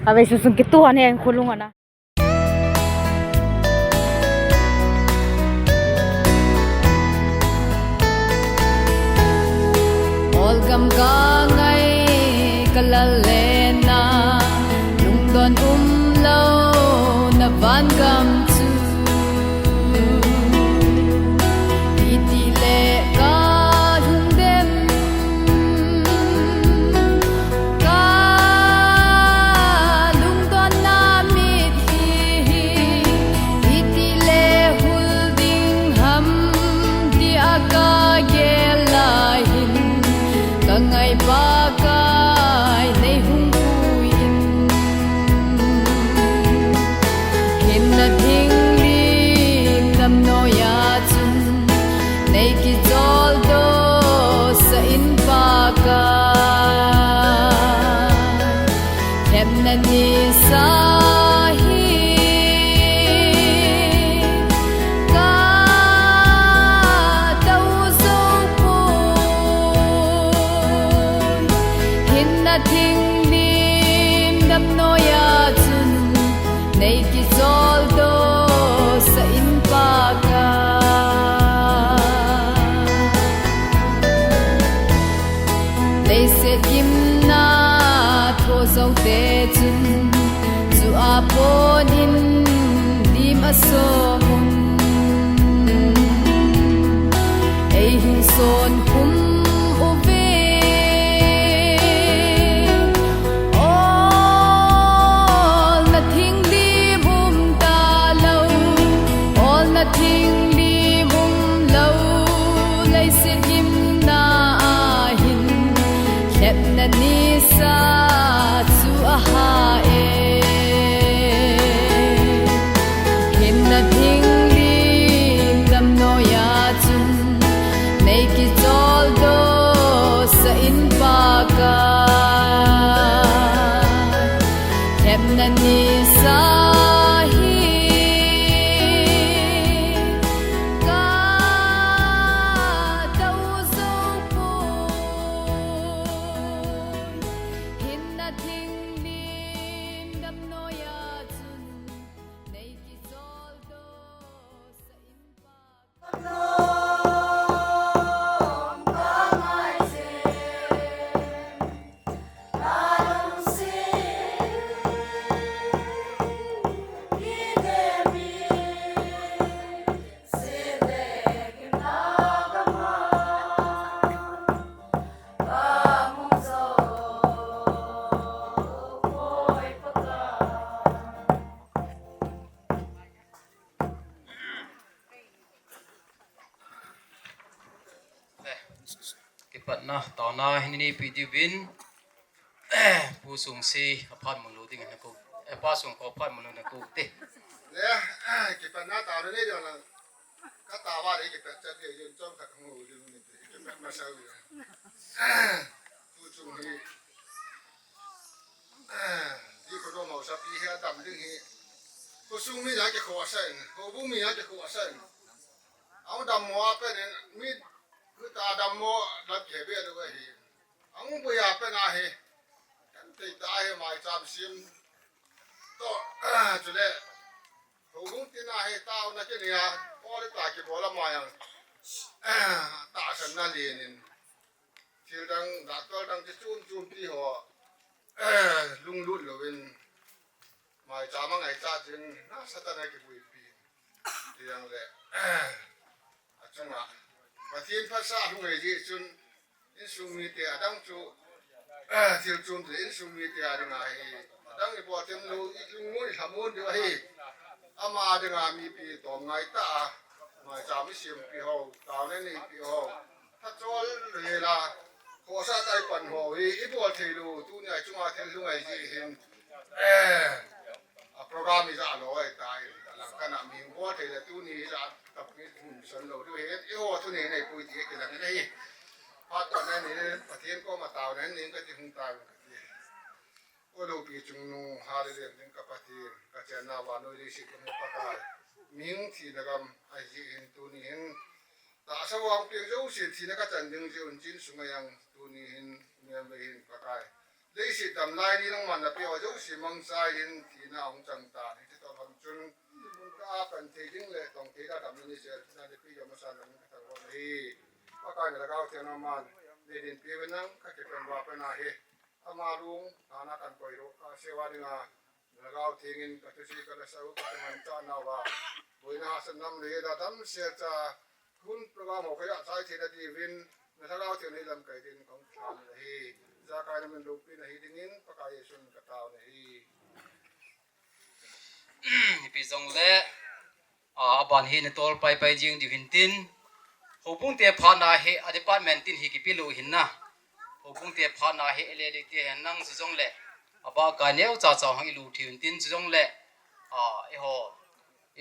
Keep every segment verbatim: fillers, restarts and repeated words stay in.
Avei sung sung kitu ane khulung ana. Olgam ka ngai ka lal le na, lungdon umlou na van gam chu. Iti le ka lungdem, ka lungdon na mit hi, iti le hul ding ham ti a ka gel lai hin, ka ngai Pakai nei hung pui in. Hinna thing lim dam noi a chun, nei kichol doh sa in Pakai. Themna nisa hi ka tau zo poi. Hinna thing lim dam noi a chun, nei kichol doh sa in Pakai. Leiset gimna tho zo te chun, chu a pon in lim a song un. Ei hung son khum uve. Olna thing lim um talou, olna thing lim umlou, leiset gimna a hin, lhepna nisa chu aha e. Hinna thing lim dam noi a chun, nei kichol doh sa in Pakai. Themna nisa hi ka tau zo poi. Hinna thing lim dam noi a chun, nei kichol doh sa in Pakai. Eh, kipatna, taona hi nei neipi diuvin, Pu Sungsi, aphat mun lou ding na ko. Eh, Pa Sungkho, aphat mun lou na ko te. Le, kipatna, taona nei diu la. Ka taova le kipat chat le, yin chom khat hung lou ding ni te. Kipat masa u. Pu Sung hi. Di ko do mau sa pi he dam ding hi. Khosung mi la ke kho sa in, houbung mi la ke kho sa in. Au dam mo a pen in, mi khu ta dam mo la ke be lo hi. Au bu ya pen a hi. Kan te ta hi mai cham sim. To, chule. Houbung tin a hi taona ke ni a. Ko le ta ke bo la ma yang. Tahsanna len in. Thil dang, doctor dang ti chun chun ti ho, lunglut louvin, maicham a ngaichat ding, nasatah in akipuipi. Ti dang le, achunga, Pathen phatsa lhung ahi jeh chun, insung mite adang chu, thil chom te insung mite a dinga hi, adang i bol them lou, i lungmon i lhamon diu ahi. Ama dinga mipi tom ngai tah a, maicham i sempi ho, taona neipi ho. Thachol le la, khosa tai pan ho hi, i bol thei lou, tunia chunga thil lhung ahi jeh hin. Eh, a program i ja lou ahi tai, a lang kana mi bol thei le tuni i ja tah mi hung san lou diu hin, i ho thu nei nei pui ti kilang in ahi. Phat tah nei nei, Pathen koma taona nei ka ti hung tai ka ti. O loupi chungnung, hallelujah, ding ka Pathen, ka chenna vannoi leiset gam Pakai. Mihing thina gam, ahi jeh hin tuni hin. Tahsa vangpeng jousen thina ka chan ding jeh un chin sunga jong tuni hin, mian vei hin Pakai. Leiset damlai ni nangman napeh ho jouse mangcha in thina ahung chang tan, hiti toh lhon chun, ka a pan thei ding le tong thei da damna ni sel thina napeh jong masa in ka thangvah ahi. Pakai na lhagao theng nangman nei din peh uvin lang, ka kipan vah pan ahi. Ama lung, nana kan koi ro, ka sewa dinga, Lhagao Theng in ka thusei ka lasa u ka kimanchah nauva, boina hahsatna le da damsel cha, hun program ho kha a chai theina diuvin, na Lhagao Theng nei lamkai din kong than ahi. Ijakai na min loupina hi dingin, Pakai Jesun ka tao ahi. Ipi jong le, a, aban hi na tol pai pai jing diu hin tin. Houbung te phatna hi, a department tin hi kipe lou hin na. Houbung te phatna hi, ele de te hen nang chu jong le. Aba ka neo cha cha hang ilu thiu hin tin chu jong le. A, eiho.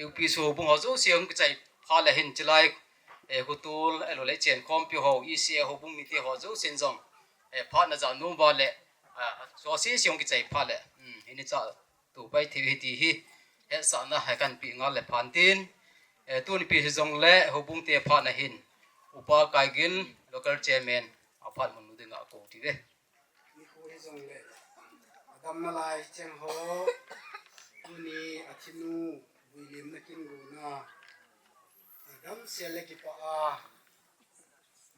U P C houbung ho jouse hung kichai phat le hin chilai. E, hutul, elo le chen khompi ho, E C A houbung mite ho jouse in jong. E, phatna ja nu ba le. A, so si si hung kichai phat le. Hmm, hini cha. Tu pai thei hi ti hi, hetsahna hai kan pe ngal le phan tin, eh, tuni pi hi jong le, houbung te phatna hin, Upa Kaigin, local chairman, a phat mun nu dinga ko ti ve. Nikho hi jong le, a damna lai cheng ho, tuni a thinu, vuilimna kin guna, a damsel le kipah a,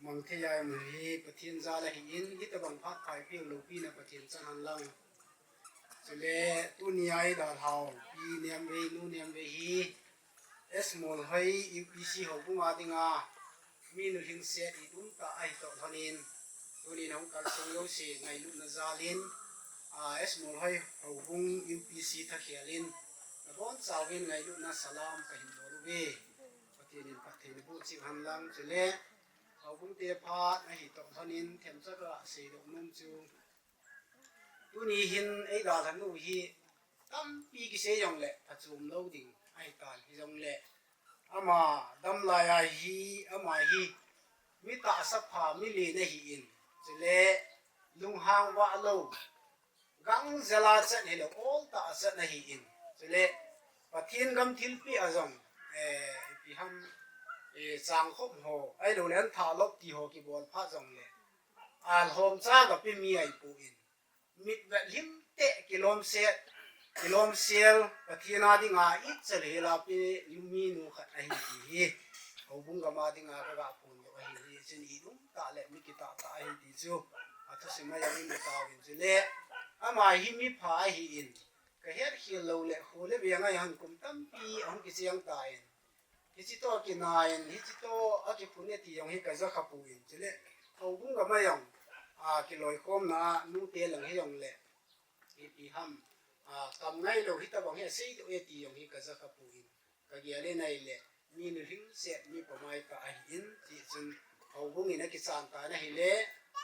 mang thei a i um hi Pathen jal ahin, hitabang phat phai peh loupina Pathen chan hen lang. Chule tuni a i dalhau, pi Nemvei, nu Nemvei hi, S Molhoi U P C houbung a dinga, mi nu lhingset i um tah ahi toh lhon in, tuni na hung kalsong jouse ngailutna jal in, a, S Molhoi houbung U P C thakhel in, nabonchauvin ngailutna salam kahin bol uve. Pathen in phatthei naboh cheh hen lang chule, houbung te phat ahi toh lhon in themcha kasei doh nom chu. Tuni hin ei dalhanu hi tampi kisei jong le phachom lou ding ahi tan hi jong le. Ama damlai a hi, ama hi mi tahsa pha, mi len ahin. Chule lunghang vah lou. Gang jela chan hilou, ol tah a chan ahin. Chule, Pathen gam thilpeh a jong, eh, ipi ham, eh, changkhop ho, ahilou le an thalop ti ho kibol phat jong le. Alhom cha kape mi ahi poi. Mitvet him teh kilomsel, kilomsel, Pathen a dinga ichal hela pe mi nu khat ahi ti hi. Houbung gam a dinga kaga phon doh ahi hi, chun i um tah le mi kitah tah ahi ti chu. A thusim a jong i mu tauvin chule. Ama hi mi pha ahin. Ka het khel lou le, kho le veng a i hung kum tampi, ahung kicheng tan. Hiche toh kinain, hiche toh akiphun e ti jong hi kaja kha poi. Chule, houbung gam a jong, a, kiloikhomna a, nute lang hi jong le. Ipi ham, a, kam ngailou hitabang hi asei doh e ti jong hi kaja kha poi. Kagel in ahile, mi nu lhingset mi pamai tah ahin, ti chun houbung in akichan tan ahile,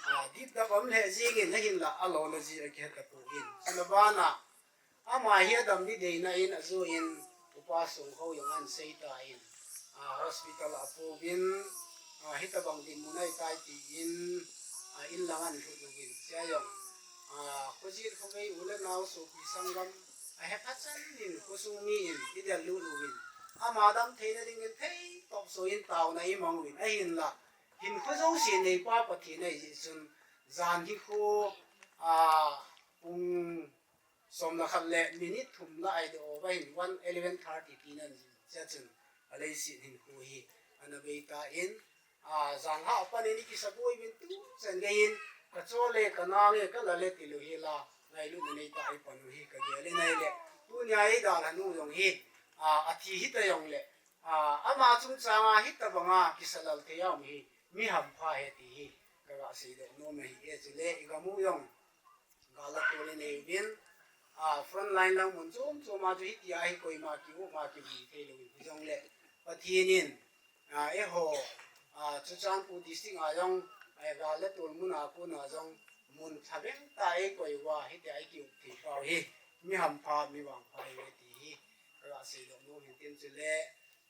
a, dipdap um lheh jingin ahinla alona ji akihe tapon. Chuna bana, ama hi adam ding deina in ajoh in, Upa Songkho jong ahin sei tan, a, hospital a apouvin, a, hitabang dinmun ahitai tin, a, in lang ahin lhut uvin, chea jong, a, khojet khovei u le nao sopi sanggam, ahe phachan in khosung mi in idel lut uvin, ama dam theina dingin theitop soh in taona imang uvin, ahinla hinkho jouse neipa Pathen ahi jeh chun, jan hi kho, a, pung som le khat le minute thum lah a i doh uva hin, one, eleven thirty tina jin, chea chun aleiset hinkho hi ana bei tan, a, janhi a pat in i kisa boi uvin tuchan gei in, ka chol e, ka nang e, ka lal e tilou hela, ngailutna neitah a i pan u hi kagel in ahile, tunia i dalhanu jong hi, a, athi hita jong le, a, ama chungchang a hitabang a kisa lal thei a um hi mi hampha ahi ti hi kaga seidoh nom ahi e. Chule i gam u jong gal a tol inei uvin, a, front line lang mun chom chom a chu hitia hi koima ki-um a kivui thei louvin, hijongle Pathen in, a, eiho, a, Churachandpur district a jong, a, gal a tol mun a kona jong mun thabeng tah a eikoi uva hitia i ki-up thei pau hi mi hampha mi vangpha ahi ti hi kaga seidoh nom in tin chule,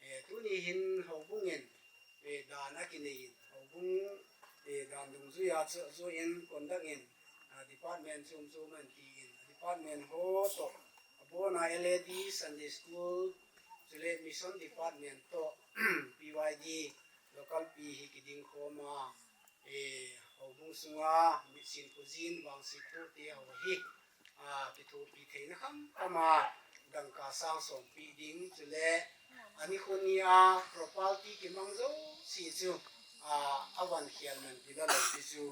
eh, tuni hin houbung in, eh, dan akinei in, houbung, eh, dan dungjui a chu, chu in conduct in, ah, department chom chom ahin ti in, department ho toh, abona L A D, Sunday School, chule Mission Department toh, P Y D, local P hi kiding khom a, eh, Houbung sunga mitsin khojin vangset toh te ho hi, a, kithopi theina khamkham a dangka sang som pe ding, chule ani khun ni a property kimang jouse chu, a, avan khel man ti la lo ti chu,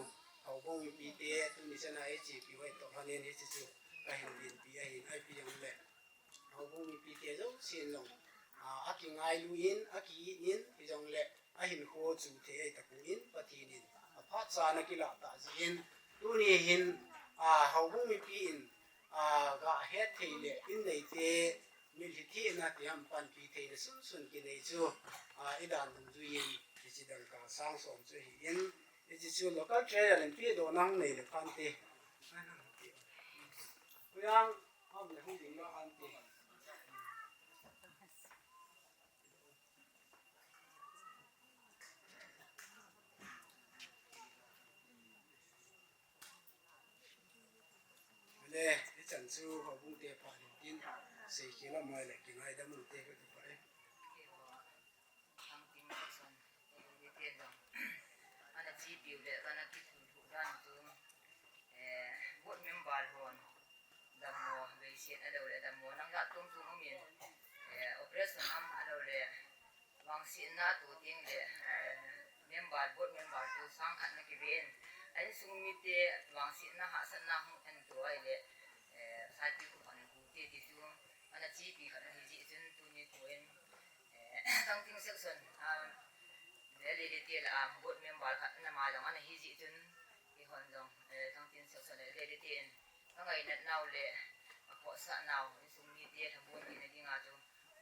houbung mipite tuni chana ei chepi hoi toh hanin hiche chu kahin dinpi ahin, ahi jongle houbung mipite jousen jong, a, akingailu in, akiit in, hijongle ahinkho chu thei ahi tapon Pathen in aphat chan akilah tah jeh in, tuni hin, a, houbung mipi in, a, ga het thei le in neite, mitlhi thina ti ham panpi theina sunsun kinei chu, a, i dan dungjuiyin hiche dangka sang som chu ahin, hiche chu local treasurer in pedohna hung nei le phante. Kuyang, ham le hung ding lo phante. Le, hichan chu houbung te phat in tin, seikhel a mai le kingaidam u te ka ti pha e. Thangtin section, eh, ten jong ana chepiu le ana kithulhuh dan chu, eh, board member hon dammo, veiset ahilou le dammo nang jat tum tum umin, eh, operation ham ahilou le vangsetna toh teng le, eh, member, board member chu sang khat na kiven. A insung mite vangsetna hahsatna hung en to ahile, eh, saipi khu khat na hu te ti chu ana chepi khat na hi jeh chun tuni khu in, eh, Thangtin section, ah, le le le te le, ah, board member khat na ma jong ana hi jeh chun, eihon jong, eh, Thangtin section le le le te in angainat nau le akhohsah nau, insung mite lhabon theina dinga chu,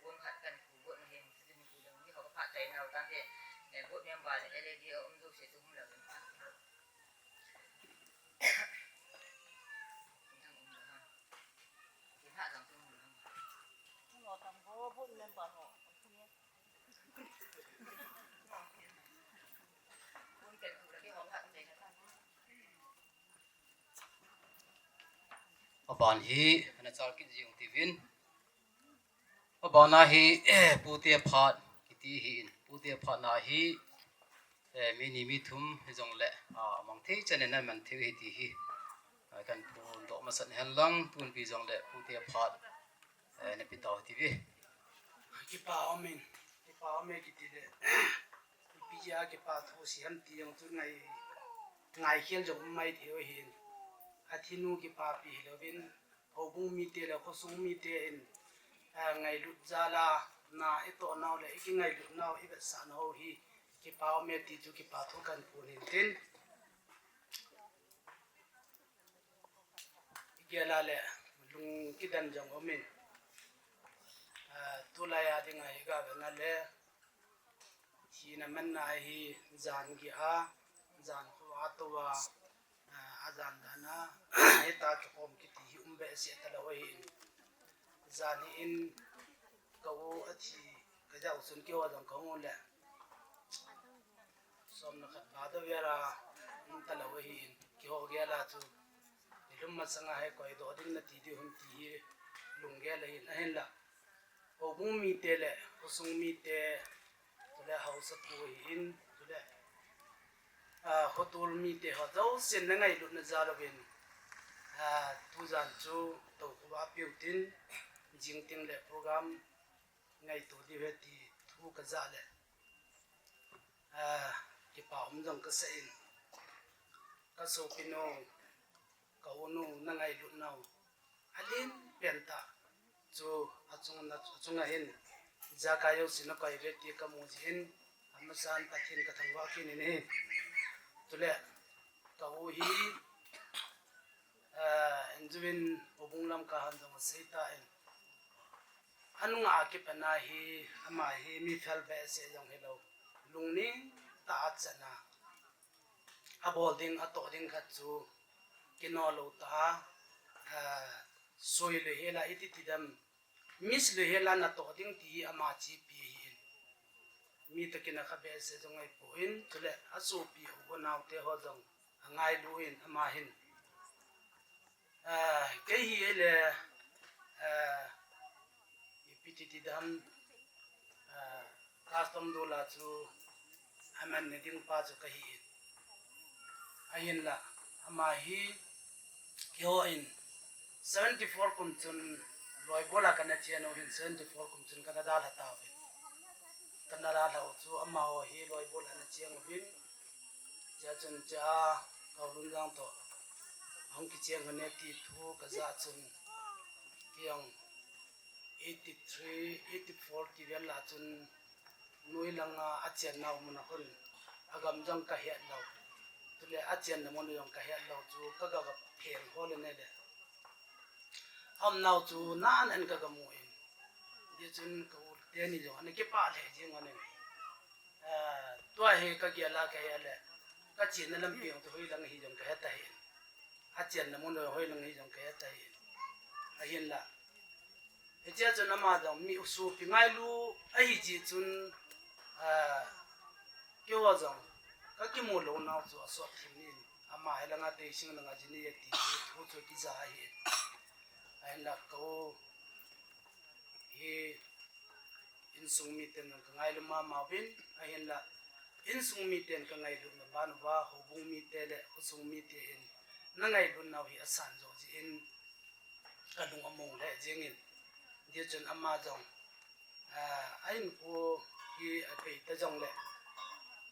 bon khat kan khu got na hin, chu hin khu dang di ho ka phat chai nau tante, eh, board member le L A D A um jouse chu hung lou in phat. Kin thang um lou ham. Kin ha jang chu hung lou ham. Hung lou tam bo, board member ho. Bon kan khu la ki ho phat chai na. Aban hi ana chal kit jing uvin. Aban a hi, eh, pute phat kiti hi in. Pute phat na hi, eh, mi ni mi thum hijongle, ah, mang thei chan in aman thei hi ti hi. Ah, kan phondoh masat hen lang, tun pi jongle pute phat, eh, na pe tau ti ve. Kipa um in, kipa um e kiti le. Ipi jeh a kipa thu si ham ti jong chu ngai, ngaikhel jong um mai thei u ahin. Athinu kipapi hilouvin, houbung mite le khosung mite in, eh, ngailut jal a na itoh nau le ikingailut nau ivetsah nau hi kipa um e ti chu kipa thu kan phon in tin. Igel a le lung kidan jong um in, ah, tulai a ding a hi ga ve na le, thina manna hi jan gei a, jan khu a tou a, ah, ajan dan a, hita kikhom kiti hi um behseh talou ahin. Jan hi in ka u athi, ka jao chun keiho jong kahung u le. Som le khat bado vera um talou ahin, keiho gel a chu nilhum masang a hi koi doh ding nati diu ham ti hi lunggel ahin, ahinla houbung mite le khosung mite, chule haosapu ahin, chule, ah, khotol mite ho jousen na ngailutna jal uvin, ah, tujan chu toukhuva peh u tin, jing teng le program ngaito diu ahi ti thu ka ja le, ah, kipa um jong ka sa in, ka sopinu, ka unu na ngailut nau alen pen tah chu achung, achung a hin ijakai jouse na koi uve ti ka mu jeh in, amasan Pathen ka thangvah kit in ahi. Chule ka u hi, ah, injuvin houbung lam ka han jong asei tan, anunga akipat na hi, ama hi mi fel behseh jong hilou, lungning tah a chan a, abol ding, atoh ding khat chu kino lou tah a, ah, soi lou hel a iti ti dam, miss lou hel a natoh ding ti hi ama chepi ahin. Mi toh kinakha behseh jong ahipoi, chule asopi u naote ho jong angailu in ama hin. Ah, kei hi ahile, ah, ipi ti ti dam, ah, custom dol a chu aman ne ding pa chu kahi in. Ahinla, ama hi keiho in seventy four kum chun loibol a kana chen u hin seventy four kum chun kana dalha tauvin. Kana dalha u chu amaho hi loibol a ana cheng uvin. Chea chun chea Kaolun jang toh ahung kicheng u ne ti thu kaja chun kei jong eighty three, eighty four ti vel lah chun noi langa achen nau mun a khun agam jong kahet lou. Tule achenna mun jong kahet lou chu kaga pheng hol in ahile. Aum nau chu nan an kaga mu in. Hijeh chun ka u teni jong ana kipah lheh jing un. Tua hi kagel a kahe le, kachenna lampi jong chu hoilang hi jong kahe tahih in. Achenna mun jong hoilang hi jong kahe tahih in. Ahinla, hichea chun ama jong mi sopi ngailu ahi jeh chun, keiho jong kakimu lou nau chu asot thim in. Ama hilanga Teising langa jini ati chu thu chu kija ahi. Ahinla ka u hi insung miten jong kangailu mama uvin, ahinla insung miten kangailutna ban uva houbung mite le khosung mite hin nangailut nau hi asan jo jeh in kalung among lheh jeng in. Hijeh chun ama jong a-inko hi apei ta jongle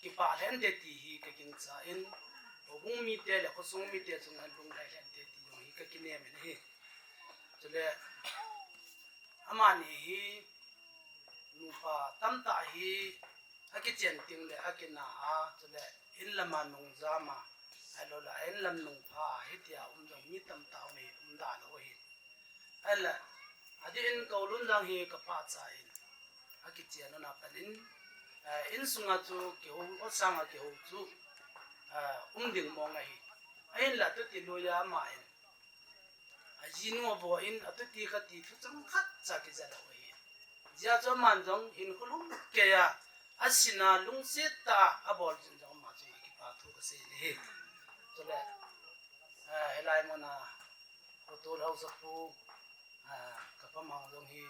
kipah lheh inte ti hi kagingcha in, houbung mite le khosung mite chunga lunglhai lheh inte ti jong hi kakinem in ahi. Chule amani hi nupa tamtah hi akichen tengle akina a, chule inlama nungjam a, ahiloule inlam nungpha hitia um jong mi tamtah um hi umda lou ahi. Ahinla, adeh in Kaolun jang hi kapahcha in akichen u na pat in, insunga chu kihou, kho sanga kihou chu um ding mong ahi. Ahinla tuti loiya ama in ajinu avo in atuti khati thuchang khatcha kija lou ahi. Hijeh chun aman jong hinkho lungkeiya, asina lungset tah a abol jin jong ama chu kipa thu kasei in ahi. Chule, hilai muna Pu Tolhausapu, kapa mang jong hi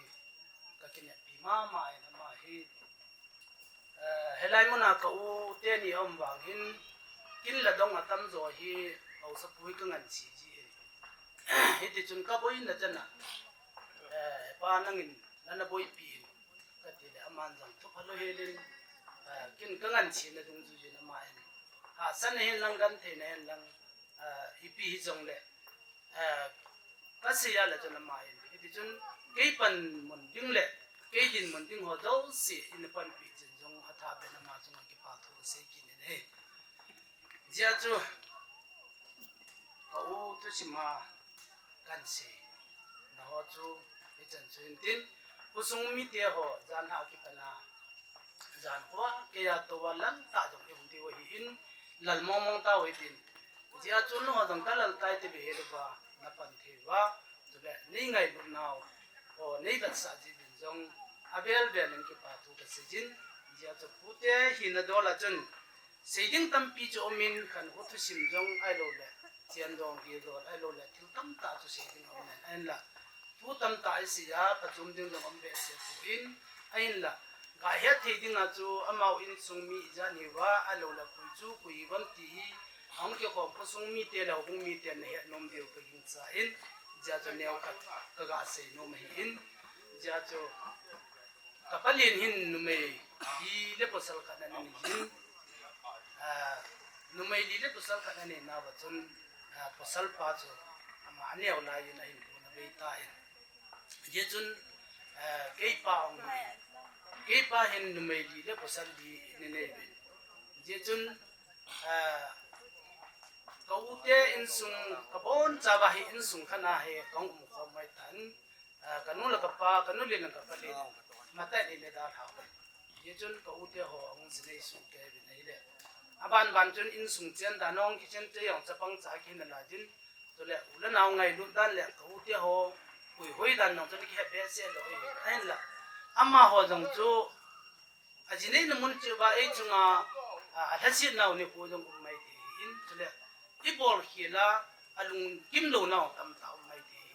kakineppi mama in ama hi, hilai muna ka u teni aum vang hin, kin la dong atamjo hi Hausapu hi kanganche ji in. Hitichun kaboina chana, Pa nangin nana boipi in, katile aman jong thupha lou hel in, kin kanganchena dungjuijin ama in hahsatna henlang, gentheina henlang, ipi hijongle, kasei a le chun ama in, hitichun kei panmun ding le kei dinmun ding ho jouse eina panpi jin jong athaben ama chunga kipa thu kasei kit in ahi. Hijeh chun ka u thusim a kahin seina ho chu hichan chu hintin, khosung mite ho janhi a kipat a jan khoa keiya touva lal tah jong ihung diu ahin, lal mongmong tau hitin. Hijeh chun nangho jong kalal tai tiuve, helouva napan thei uva, chule neingailut nau ho neivetsah jiuvin jong avel vel in kipa thu kaseijin. Hijeh chun pute hina dol a chun sei ding tampi chu umin, khankho thusim jong ahiloule, chen dong, gel dol ahiloule thil tamtah chu sei ding aumin, ahinla thu tamtah isei a phachom ding jong um behseh poi, ahinla gahet thei dinga chu amau insung mi ijat hiuva, ahiloule koi chu koi hiuvem ti hi ahung kikhom khosung mite le houbung miten nahet nom diu kagingchan, hijeh chun neokhat kaga sei nom ahin, hijeh chun kapalen hin numei li le pasal khat anei in, numei li le pasal khat anei nauva chun, pasalpa chu ama aneo lai in ahin lona bei tan. Hijeh chun keipa ahung in, keipa hin numei li le pasal li anei uvin. Hijeh chun ka ute insung, kabonchauva hi insung khat a hi kahung umkhom mai tan. Kanu le kapa, kanu le kapa le, matah in eina dalha uvin. Hijeh chun ka ute ho ahung jinei sohkei uvin ahile, aban ban chun insung chen dan hung kichen, chejong chapang cha kihina laijin, chule u le nao ngailut dan le ka ute ho puihoi dan jong chun kihe behseh lou ahi. Ahinla amaho jong chu ajineina mun cheh uva ei chunga alhasetnau nikho jong um mai thei ahin, chule ibolkhel a alungkim lounau tamtah um mai thei ahi.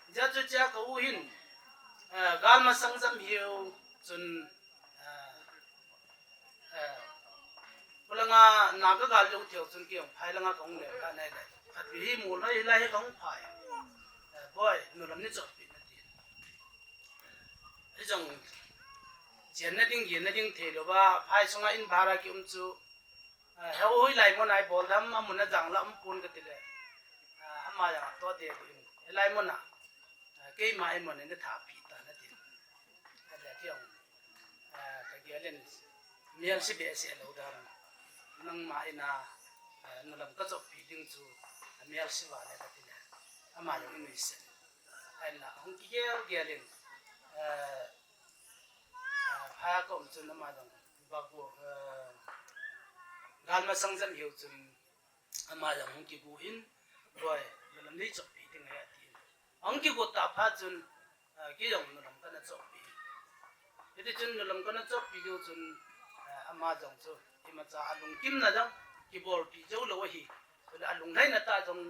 Hijeh chun chea ka u hin, gal masang jam hiu chun, khulanga Na ka gal jou thei chun kei jong phai langa ka hung le ka nai le. Khat hi mol lai lai ka hung phai. Eh, boy, nulam nei chohpeh in ati. Hijong chenna ding, genna ding thei louva, phai sunga in bhara ki um chu. Eh, hoi lai mun a i bol dam, amun a jang la um pon ka ti le. Eh, ama jang to de in. Hilai mun a. Eh, keima i mun in tha pi ta na ti. Ka le ti jong. Eh, ka gel in. Mial si be se lou dam. Nangma in a, eh, nulam ka chohpeh ding chu. Mial si va le ka ti le. Ama jong in i se. Ahinla, hung kigel gel in. Eh, Ah, pha ka um chun ama jong, babu, ah, gal masang jam hiu chun ama jong hung kigu in, boy, nulam nei chohpeh ding ahi ati. Hung kigu ta pha chun, ah, kei jong nulam kana chohpeh. Hiti chun nulam kana chohpeh diu chun, ah, ama jong chu, imacha alungkimna jong, kibolpeh jou lou ahi. Chule alunglhaina tah jong,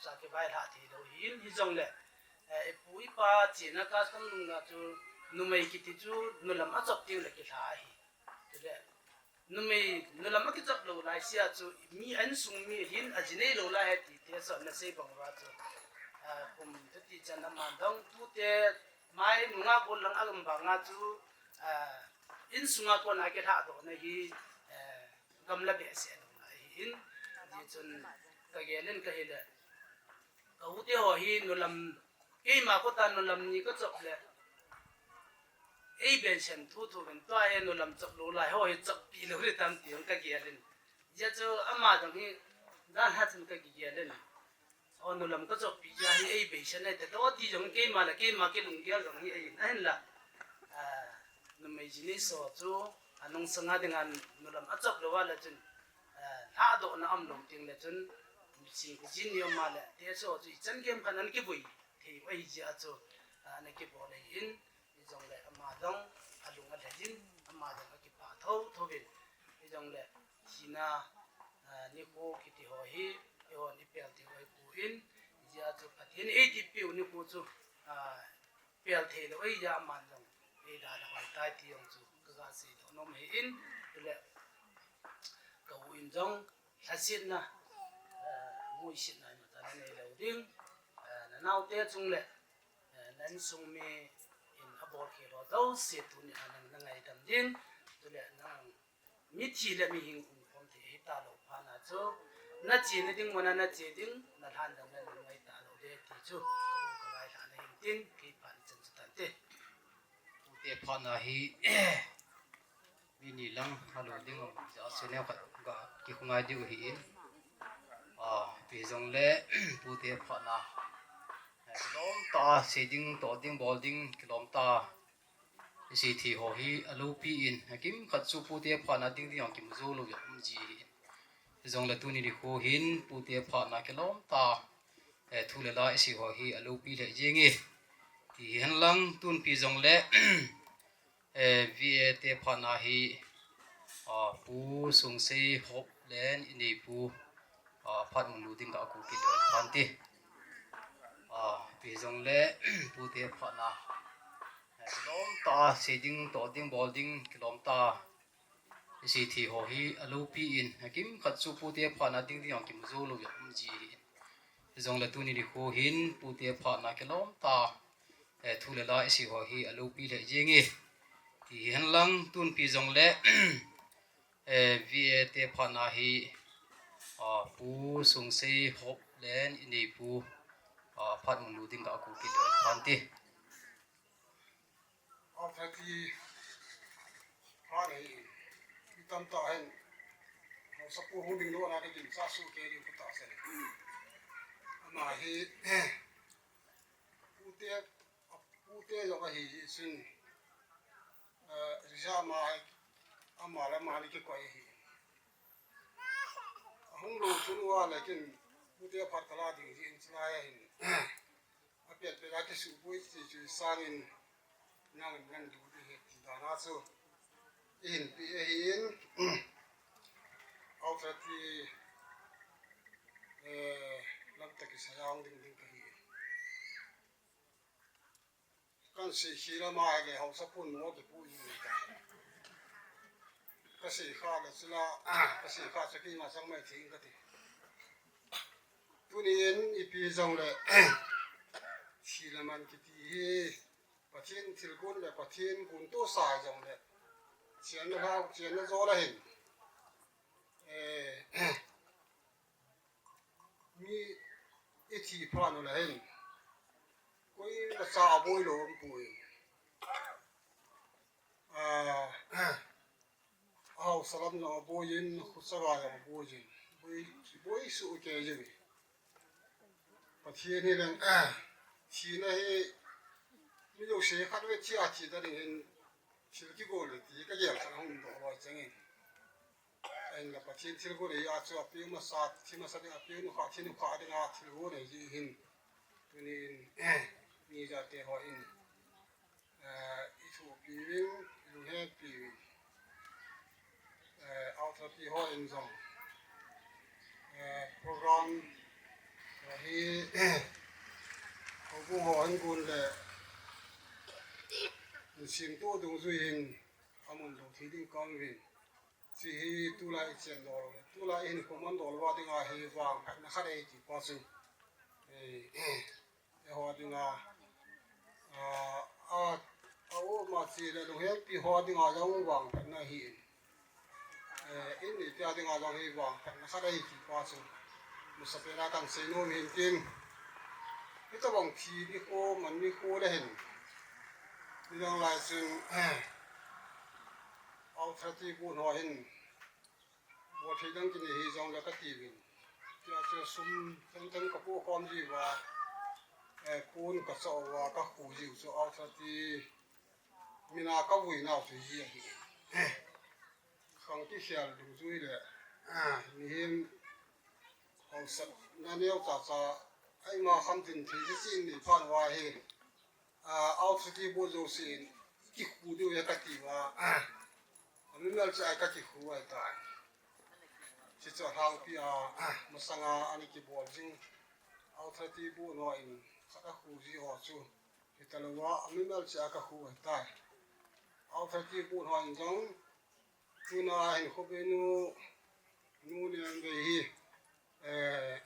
cha kivailhah thei lou ahi in, hijongle, Eh, ipu ipa chena custom nunga chu numei kiti chu nulam achop teng le kilha ahi. Chule numei nulam akichop lou lai sia chu mi insung mi hin aji nei lou lai ahi ti te so na sei bang uva chu. Ah, kum te ti chan aman dong tute mai nunga kon lang agam banga chu, ah, insunga kon a kilha doh na hi, eh, gamla behseh lou lai ahi in. Hijeh chun ka gel in ka hile. Ka u te ho hi nulam, keima kota nulam ni ka chop le. Ei pension thu thu vin tua hi nulam chop lou lai ho hi chohpeh lou le tam ti jong ka gel in. Hijeh chu ama jong hi dan ha chun ka gel in. O nulam ka chohpeh ja hi ei pension ai te to ti jong keima le keima kilunggel jong hi ahi in ahinla. Ah, numei jini so chu anung sanga dinga nulam achop lou va le chun. Eh, lhadohna um lou teng le chun, miching kajin ni um a le, te so chu ichan gei khat ana kivui thei u ahi jeh a chu, eh, ana kibol ahi in, hijongle ama jong alung alhai in, ama jong akipah tho tho in, hijongle thina, eh, nikho kiti ho hi, eihon ipel thei u ahipoi, hijeh a chu Pathen in eitipeh u nikho chu, eh, pel thei lou, ei, ja man jong, ei, da da hoi tai ti jong chu, ka ga sei doh nom ahi in, chule, ka u in jong, lhasetna, eh, muisetna imacha na nei lou ding, eh, na naote chung le, eh, na insung mi in abol khel ho jouse tuni a nang na ngaidam ding, chule nang Mithi le mihing umkhom thei ahi talou phat na chu, na chena ding mun a na che ding, na lhan ding na lungngai talou ding ti chu, ka u ka vailhahna hin tin, kei phat ichan chu tante. Pute phat na hi, mi ni lang, alo ding, ja se neo khat ga kikhongai diu ahi in. Ah, ipi jongle, pute phat na, kilom tah a, sei ding, toh ding, bol ding, kilom tah a, isei thei ho hi aloupi in, akimkhat chu pute phat na ding ding jong kimu jou lou jong um ji ahi. Hijongle tuni nikho hin pute phat na kilom tah a, eh, thu le la isei ho hi aloupi lheh jeng e. Ti hihen lang tun ipi jongle, eh, V A te phat na hi, ah, Pu Sungsei Hop le inei pu, ah, phat mulu ding ka ku kit le phan ti. Ah, ipi jongle pute phat na, eh, kilom tah a, sei ding, toh ding, bol ding, kilom tah a, isei thei ho hi aloupi in, akimkhat chu pute phat na ding ding jong kimu jou lou jong um ji ahi. Hijongle tuni nikho hin pute phat na kilom tah a, eh, thu le la isei ho hi aloupi lheh jeng e. Ti hihen lang tun ipi jongle, eh, V A te phat na hi, ah, Pu Sungsei Hop le inei pu, ah, phat mulu ding ka ku kit le phan ti. After ti phat na hi, mi tamtah hin, haosapu hung ding lou na ding cha su ke ding ku ta se. Ama hi, pute, pute jong ahi, hi sin, eh, rija ma, ama le ama ni kikoi ahi. Ahung lou chun uva le kin, pute phat kala ding hi in chulai ahin. Apet pet a kisuhpui ti chu sangin nang, nang du ti he ti dan a chu. Ihin pi ahi in, authority, eh, lam tah kisai a hung ding ding kahi. Kan sei khel a ma le haosapu nu kipu in. Ka sei kha le chula, ka sei kha chu keima chang mai thei kati. Tunin ipi jongle, thi le man kiti hi, Pathen thilgon le Pathen gontosa jongle, chenna hao, chenna jo la hin. Eh, mi ithi phat u le hin, koimacha aboi lou umpoi. Ah, ahaosa lam jong aboiyin, akhosung a jong aboiyin. Boi, boi soh kei jeng e. Pathen hi leng, ah, thina hi, mi jouse khatvei thi a thi ta ding hin, thil kigol le ti kagel khat ahung doh loi cheng in. Ahinla Pathen thilgon hi a chu apeu masa, thi masa ding apeu nukha, thi nukha ding a thilgon ahi jeh hin. Tunin, mi jate hon, eh, ithopi uvin, ilunghepi uvin. Eh, authority hon jong, eh, program, eh, hi, houbung hon gon le, insung to dungjui hin, amun dong thei ding kaum uvin. Hiche hi tulai ichen doh le, tulai hin command doh uva dinga hi vangphatna khat ahi ti pa chu. Eh, eh, eiho dinga, ah, ah, a um a che le lunghepi ho dinga jong vangphatna ahi. Eh, in mi tia dinga jong hi vangphatna khat ahi ti pa chu. Masapen a kan seinom hin tin. Hitobang thi nikho, man nikho le hin. Nidang lai chun, eh, authority gon ho hin, bol thei dang kinei hijongle kati uvin. Tia chu sum themthem kapoh khom jiuva, eh, pon kachoh uva, kakhu jiu chu authority mina kavui nau chu hijeh ahi. Khang kikhel dungjui le, ah, mihem haosatna neocha cha, eima kham din thei jeh in nei phat uva hi, ah, authority board jousen, ikikhu diu ahi kati uva, ah, amimal cheh a ikikhu ahitai. Hichu alhangpi a, ah, masanga ana kibol jing authority board hon khat akhu ji ho chu, hita louva, amimal cheh a kakhu ahitai. Authority board hon jong, tuna hin Khobei nu, Nu Nemvei hi, eh,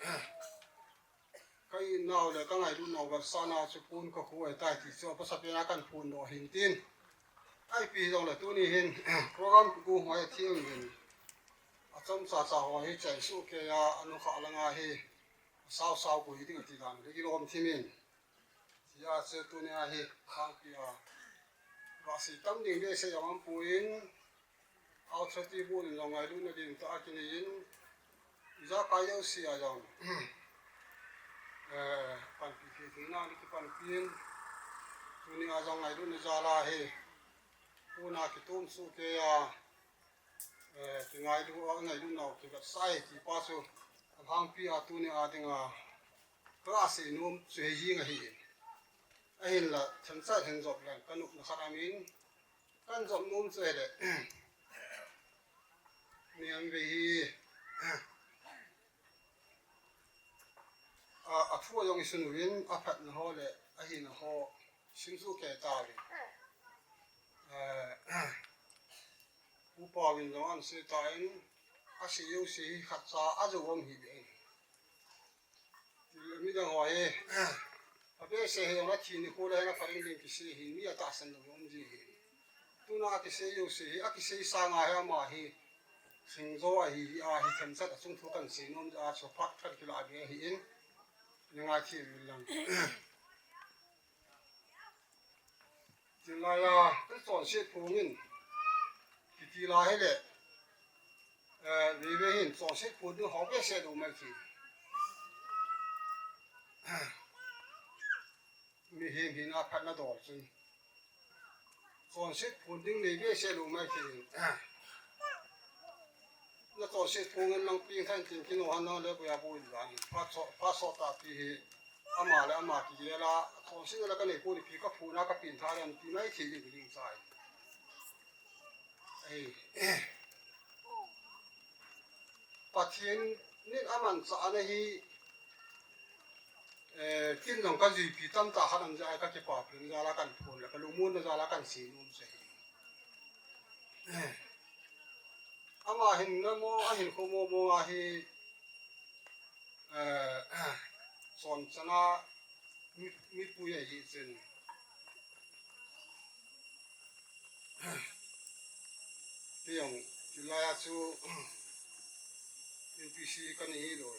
ka itnau le ka ngailut nau vetsahna chu pon kakhu ahitai ti chu amasapen a kan phondoh hin tin. Ipi hijongle tuni hin, program kigon ho hi athem uvin. Achomcha cha ho hi chai soh kei a, anukha langa hi, asao sao koi ding ati dan le ilom thim in. Hijeh chun tunia hi khangpi a, vahsi tam ding behseh jong aumpoi, authority board in jong ngailutna ding tah a kinei in, ijakai jouse a jong, eh, panpi thei theina ding kipanpi in, tunia jong ngailutna jal a hi, pon a kitom soh kei a, eh, kingailu, ngailu nau kivetsah e ti pa chu, alhangpi a tunia dinga, ka seinom chu hijeng ahi. Ahinla, themcha hin jop leng, ka nopna khat aum in, kan jop nom chu ahile, Nemvei hi, a, athu a jong isun uvin, aphatna ho le, ahina ho, simsuh kei tauvin. Eh, Upa vin jong ahin sei tan, asei jouse hi khatcha ajou aum hih beh in. Midang ho hi, abehseh hi jong athi nikho le hin aphat ding ding kisei hi, mi atahsan lou aum ji hi. Tuna akisei jouse hi, akisei sanga hi ama hi, singjo ahi, ahi themchat a chungthu kan seinom a chu phat kan kilah be ahi in, ni ngai thei uvin lang. Chulai a, ka chonset phung in, kiti lai hile, eh, veve hin chonset phung ding ho behseh lou mai thei. Mihem hina phatna dol chun. Chonset phung ding nei behseh lou mai thei. Na chonset phung in nang ping than tin kino han nang le boya boi la. Pha so, pha so ta pi hi. Ama le ama kigel a, chonset na la ka nei pon ipi ka phuna ka pin tha ran ti mai thei ding ding chai. Ei. Pathen in amanchah ana hi, eh, kin jong ka juipi tamtah khat aum jeh a ka kipapi jal a kan phun le ka lungmonna jal a kan seinom chu ahi. Eh. Ahin namo, ahin khomo mo ahi, eh, son chana mi, mipui ahi chun. Tiang, tilai a chu U P C kan hi lo.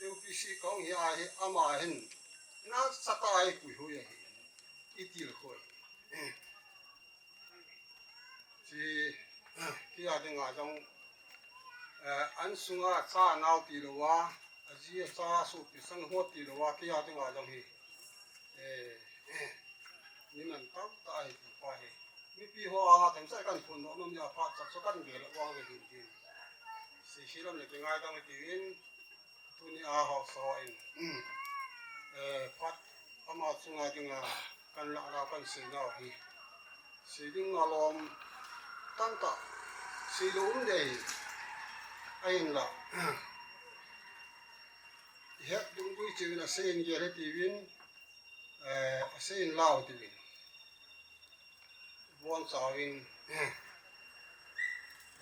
U P C kong hi ahi, ama hin. Na sata ai pui hui ahi. Itil khoi. Chi, kia dinga jong, eh, an sunga cha nau ti lo a, a ji a cha su pi sang ho ti lo a, kia dinga jong hi. Eh, eh, ni man tau ta hi ti pa hi. Mipi ho a, tem sai kan phun no, nom ya phat sa so kan gel wang ve hin din. Si si lam le ke ngai dang ti in, Tuni a hausa in, eh, phat ama chunga dinga kan la la kan sei nau hi. Sei ding alom tamtah sei lo um dei. Ahin la. Het dungdui chiu in a sei in gel he tiuvin, eh, a sei in lau tiuvin. Bon chauvin, eh,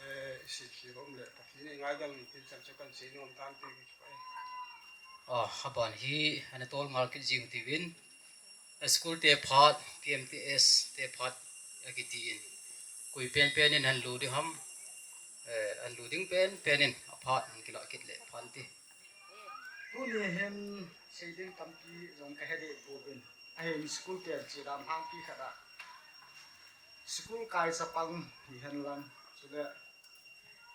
eh, i sit khel um le, Pathen in ngaidam in tin chan chu kan sei nom tan ti ki pai. Ah, aban hi, ana tol ngal kit jing tiuvin, a school te phat, P M T S te phat, akiti in. Koi pen pen in han lu ding ham, eh, han lu ding pen pen in, a phat, han kila kit le, phan ti. Tuni hin, sei ding tampi jong ka he deh pouvin. Ahin school te chi dam hang pi khat a. School kai chapang hi hen lang. Chule,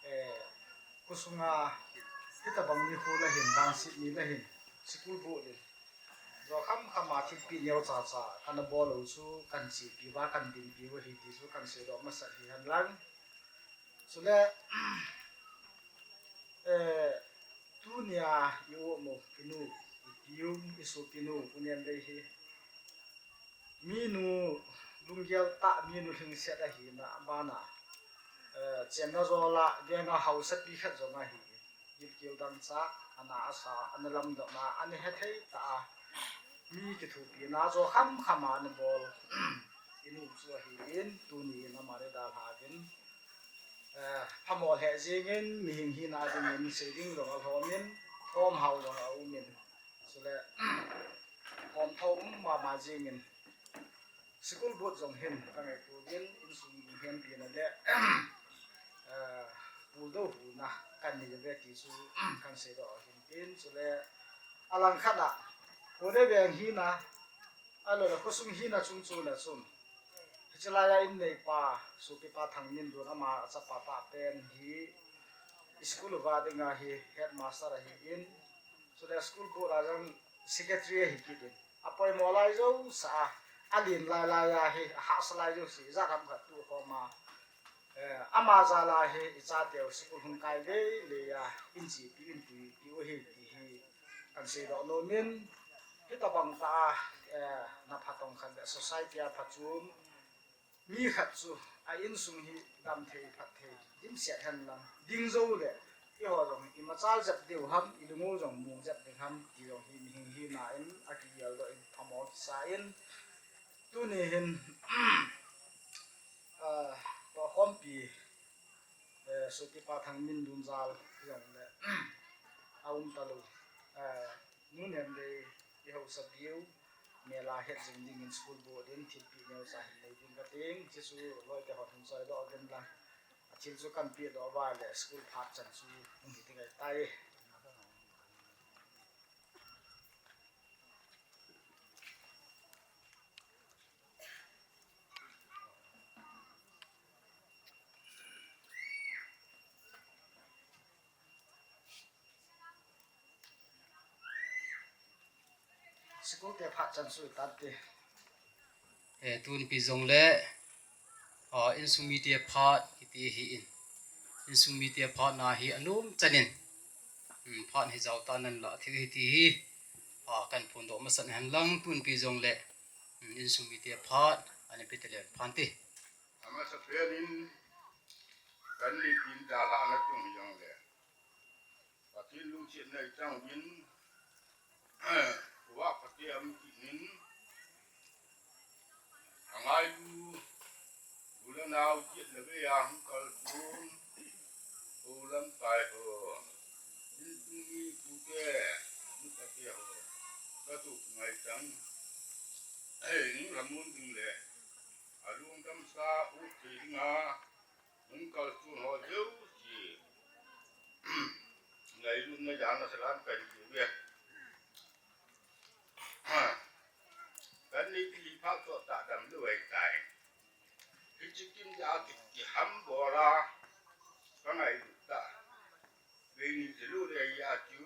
eh, khosunga hitabang ni khu la hin, dang sit ni la hin. School bu le. Jo kham kham a thil pi neo cha cha. Kan a bol u chu, kan chi pi ba, kan din pi u hi ti chu, kan sei do masa hi hen lang. Chule, eh, tunia i u mo, i nu, i pi u, i su pi nu, u nem dei hi. Minu lunggel tah, minu lhingset ahina bana, eh, chenna jola, venga hausa pi khat jong ahi. Gilkel dangchah, ana asa, ana lamdona, ana hethei tah a. Mi kithopina jo kham kham a ana bol. I nu chu ahi in, tuni in ama le dalha in. Eh, phamo lheh jingin, mihing hina dingin, sei ding jong alhom in, hom hao jong aum in. Chule, hom thom mama jingin, school board jong hin, ka ngaito in, insung hin pina le, eh, puldo huna, kan nei ve ti chu, kan sei do hin tin, chule, alang khat a, kone veng hina, Alo le, khosung hina chung chu le chun. Hiche laia in neipa, sopipa Thangminlun ama chapa pa pen hi school uva dinga hi headmaster ahi in. Chule school board a jong secretary ahi kit in. Apoimo lai jousea, alen lai laia hi, ahahsa lai jouse, ijat ham khat tu khoma. Eh, ama jal a hi, ichateu school hung kai lei lei a, in chepi in puipi u hi ti hi, kan seidoh nom in, hitabang tah a, eh, na phatong khat le society a phachom, mi khat chu, a insung hi damthei, phatthei, dimset hen lang, ding jou le, eiho jong, imachal jep diu ham, ilung u jong mong jep ding ham, ti jong hi, mihing hina in, akigeldoh in, phamo kisa in, tuni hin, Ah, tohkhompi, eh, sopipa Thangminlun jal jong le, aum talou, eh, nu Nemlei i hausa piu, mela het jing dingin school board in thilpeh neocha hin nei ding kating, chuchu loite hon hin choidoh uvin lang. Athil chu kan pehdoh uva le school phat chan chu hung hi ding ahitai. School te phat chan sui tan te. Eh, tun pi jong le, ah, insung mite phat kiti hi in. Insung mite phat na hi anom chan in. Hmm, phat hi jao tan nan la thil hi ti hi. Ah, kan phondoh masat hen lang tun pi jong le. Hmm, insung mite phat, ani pi te le phan ti. Amasa pen in, kan ni tin dalha na tung hi jong le. Pathen lungsetna i chang uvin, va Pathen am kinin, angailu, u le nao, jet le vei a hung kalson, Ho lamkai ho, insung mi tute, nupate ho, katup ngai tang. Ei, nung lamun ding le, alung damsa u thei dinga, nung kalsun ho jouse ngailutna jana salam kahin pe uve. Kan nei pi phat toh tah damlou ahitai. Hiche kin ja kiham bola kangailut tah. Veini jilou le ahi a chu,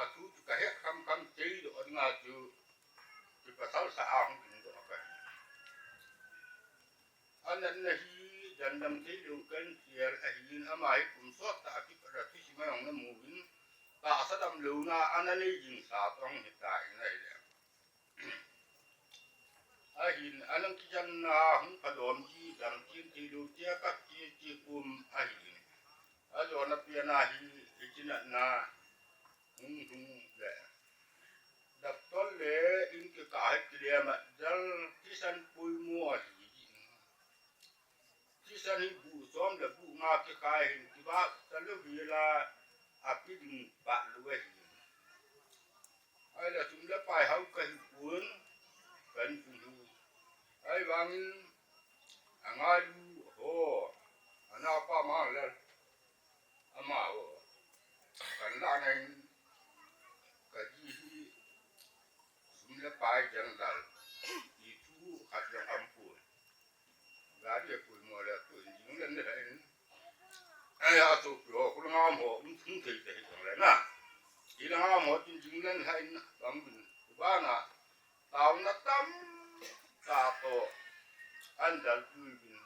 athu chu kahet khamkham cheidoh dinga chu, chu pasal sa a hung dingdoh kahi. Anatna hi jandam theilou kan chel ahin, ama hi kum sot tah a kipat a thusim a jong namu uvin, tahsa damlouna ana nei jing sa toh hung hitan ahile. Ahin, alang kijanna hung phalom ji, damchen theilou tia kap che che kum ahin. Ajona pen a hi, hiche natna hung hung le, doctor le in kikah hi kilem a jal thisan poimo ahi. Thisan hi buh som le buh nga kikhai hin kivah talou hela, api ding pah lou ahi. Ahile sum le pai hao kahipon, kan sum hi. Ahivangin angailu ho, anapa mang le amaho, kan lahna in kaji hi sum le pai jang lal, ti thu khat jong aumpoi. Gari a poimo le tu in jing len le in. Ai, asopi ho, khulanga um ho, um thum thei thei jong le na. Hilanga um ho tin jing len le in, bang bin. Bana, taona tamtah toh, ahin dalpui uvin.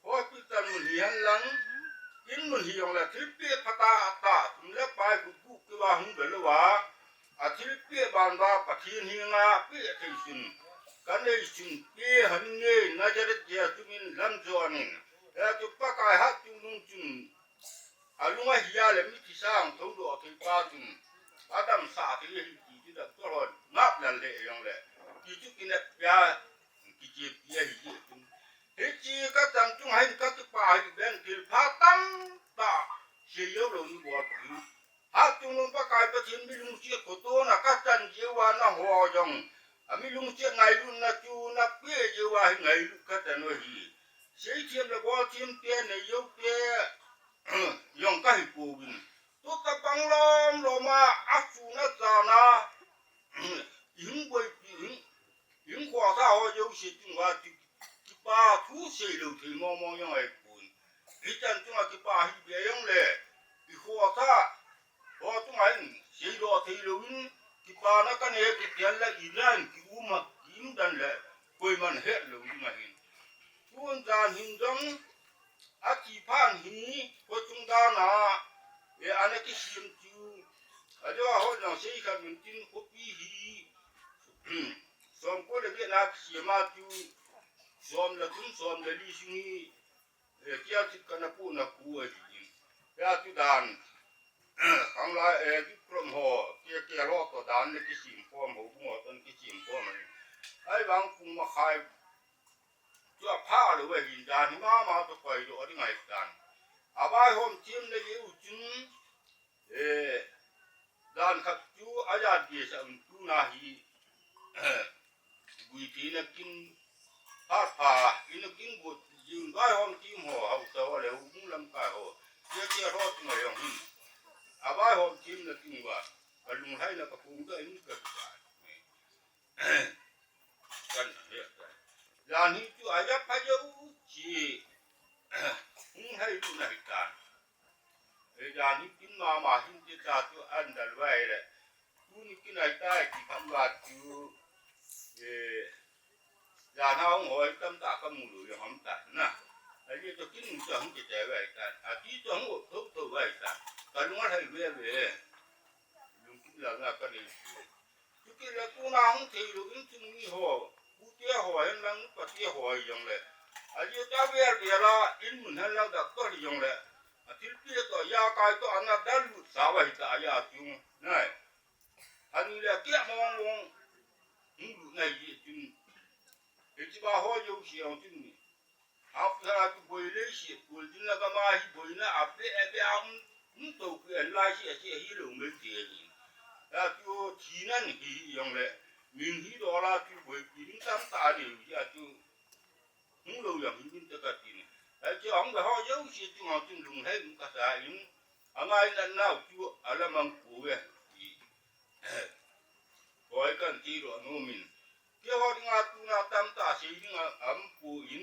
Hospital mun hi henlang, in mun hi jongle thilpeh phatah tah, sum le pai kut guh kivah hung ve louva, athilpeh ban uva Pathen henga peh thei sun, kanei sun peh hen nge Nazareth Jesu min lam jonin. Hichu Pakai Hatchungnung chun, alung ahi a le mithi sang thoudoh thei pa chun, adamsah thei ahi ti chu doctor hon ngap lal le jongle, ti chu kinep pia, kichep pia ahi jeh chun. Hiche kachan chunga hin kakipah hih beng thilpha tamtah sei joulou nabol u. Hatchungnung Pakai Pathen mi lungset khotona kachan jeh uva naho jong, ami lungset ngailutna chu napeh jeh uva hi ngailut kachan u ahi. Seithem le bolthem te, neijou te, jong kahipouvin. Tuta bang lom lom a, asun achan a, ihung boipi, ihung, ihung khosa ho jouse chunga chu kipa thu seilou thei mong mong jong ahipon. Hichan chunga kipa hih beh jongle, ikhosa ho chunga hin seidoh theilouvin, kipana kanei kiti henlang, ilan kium a, kium dan le, koiman hetlou ding ahin. Tun jan hin jong, athi phat hi, khochung dan a, e, ana kisem chu, ajo a ho jong sei khat un tin khopi hi, somko le get na kisem a chu, som le thum, som le li sung hi, e, kial chit kana pu na khu ahi in. Hia chu dan, khanglai, e, Vikram ho, K K ho toh dan le kisem khom, houbung ho toh kisem khom ahi. Ahivang pung makhai chu aphalou ahin, dan hi mama toh koidoh ding ahitan. Avaihom themna jeh u chun, e, dan khat chu ajat gesa un tuna hi, gui thina kin phat pha, ina kin got jin vaihom them ho, haosa ho le houbung lamkai ho, K K ho chunga jong hin, avaihom themna chunga, kalunglhaina kaphongdoh in ka, kan he ta. Jan hi chu aja pha jou chi, hung lhailutna hitan. E, jan hi kin mama hin ti ta chu ahin dal uva ahile, tuni kin ahitai ti khan uva chu, e, jan a hung hoi tamtah kamu lou jong ham tan na. Ajeh chu kin chu hung kite uva ahitan. Ati chu hung thou thou uva ahitan. Kalung alhai uve uve. Lungkim lalna kanei chu. Chukit le tuna hung theilou insung mi ho, pute ho henlang nupate ho hijongle, ajeh chu avel vel a in mun henlang doctor hijongle, athilpeh toh, ajakai toh ana dallut sa uva ahita, aja chung nai. Ani le akeh mong mong hung lut nai jeh chun, hiche ba ho jouse jong chun, aphira chu boi lei Sikul din la kama hi boina a be a be a um, um to ku en lai si a si a hi lo me ti a hi. A tu thinan hi hi yong le. Min hi do la tu boi pi ding tam ta ni hi a tu. Hung lo yang hi min ta ka ti ni. A ti ong ba ho yo si tu ngau tin lung hai um ka sa in. A ngai na nau tu a la mang ku we. Ti. Koi kan ti ro no min. Keiho dinga tuna tamtah sei dinga um poi.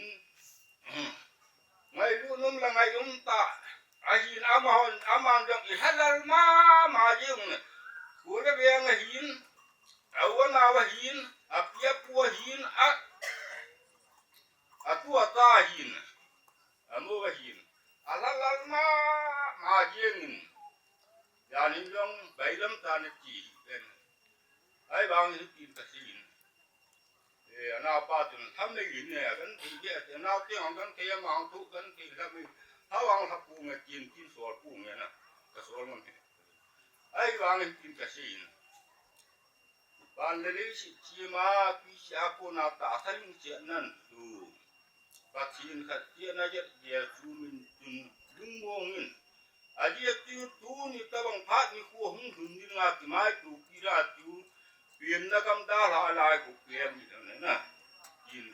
Ngailut nom le ngai um tah. Ahin amahon, aman jong i halal mama jeng. Kule beng ahin. Awan awa hin. Apia pua hin. A, atua ta hin. Amo ahin. Ahalal mama jengin. Janin jong bailam ta na ti hi pen. Ahivang hi tin ka sin. E, anau pa tun tham nei in ne, kan thei ge, anau te ang kan thei, ama ang thu kan thei, tham nei. Hawang hap pu nge tin, tin sol pu nge na. Ka sol ngon he. Ahivang hi tin ka sin. Pan le le si chi ma, pi si a ko na ta sa ling si nan tu. Pathen khat tia na jet Jesu min tun lungmong in. Ajeh chu tuni tabang phat nikho hung lhun ding a kimai tu kira chu, pianna kam dalha lai ko pian ni na na. Kin.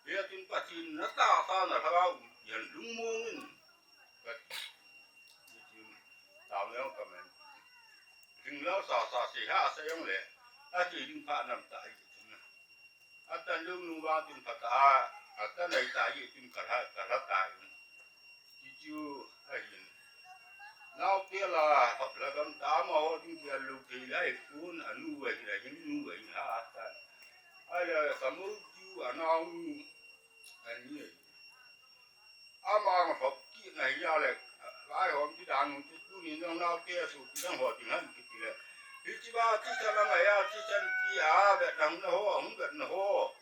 Pia tun Pathen na tahsa na lhagao yan lungmong in. Pathen. Tao leo kamen. Ding leo sa sa se ha sa yong le. A ti ding pha nam ta i tun na. Atan lung nung vang tin phat a, atan ai ta i tin ka lha, ka lha ta in. Ti chu ahin. Nau te la, hap la gam ta ma ho tin ki a lu te la i kun, a nu wa hi la, hin nu wa hi la atan. Ai la ka mu chu a nau nu, a ni. Ama hop kit na hi a le, lai hom ti dan chu tuni nang nau te su ti nang ho ti ngan kiti le. Hichi ba ti sa la ngai a, ti san ti a, bet nang na ho, hung bet na ho.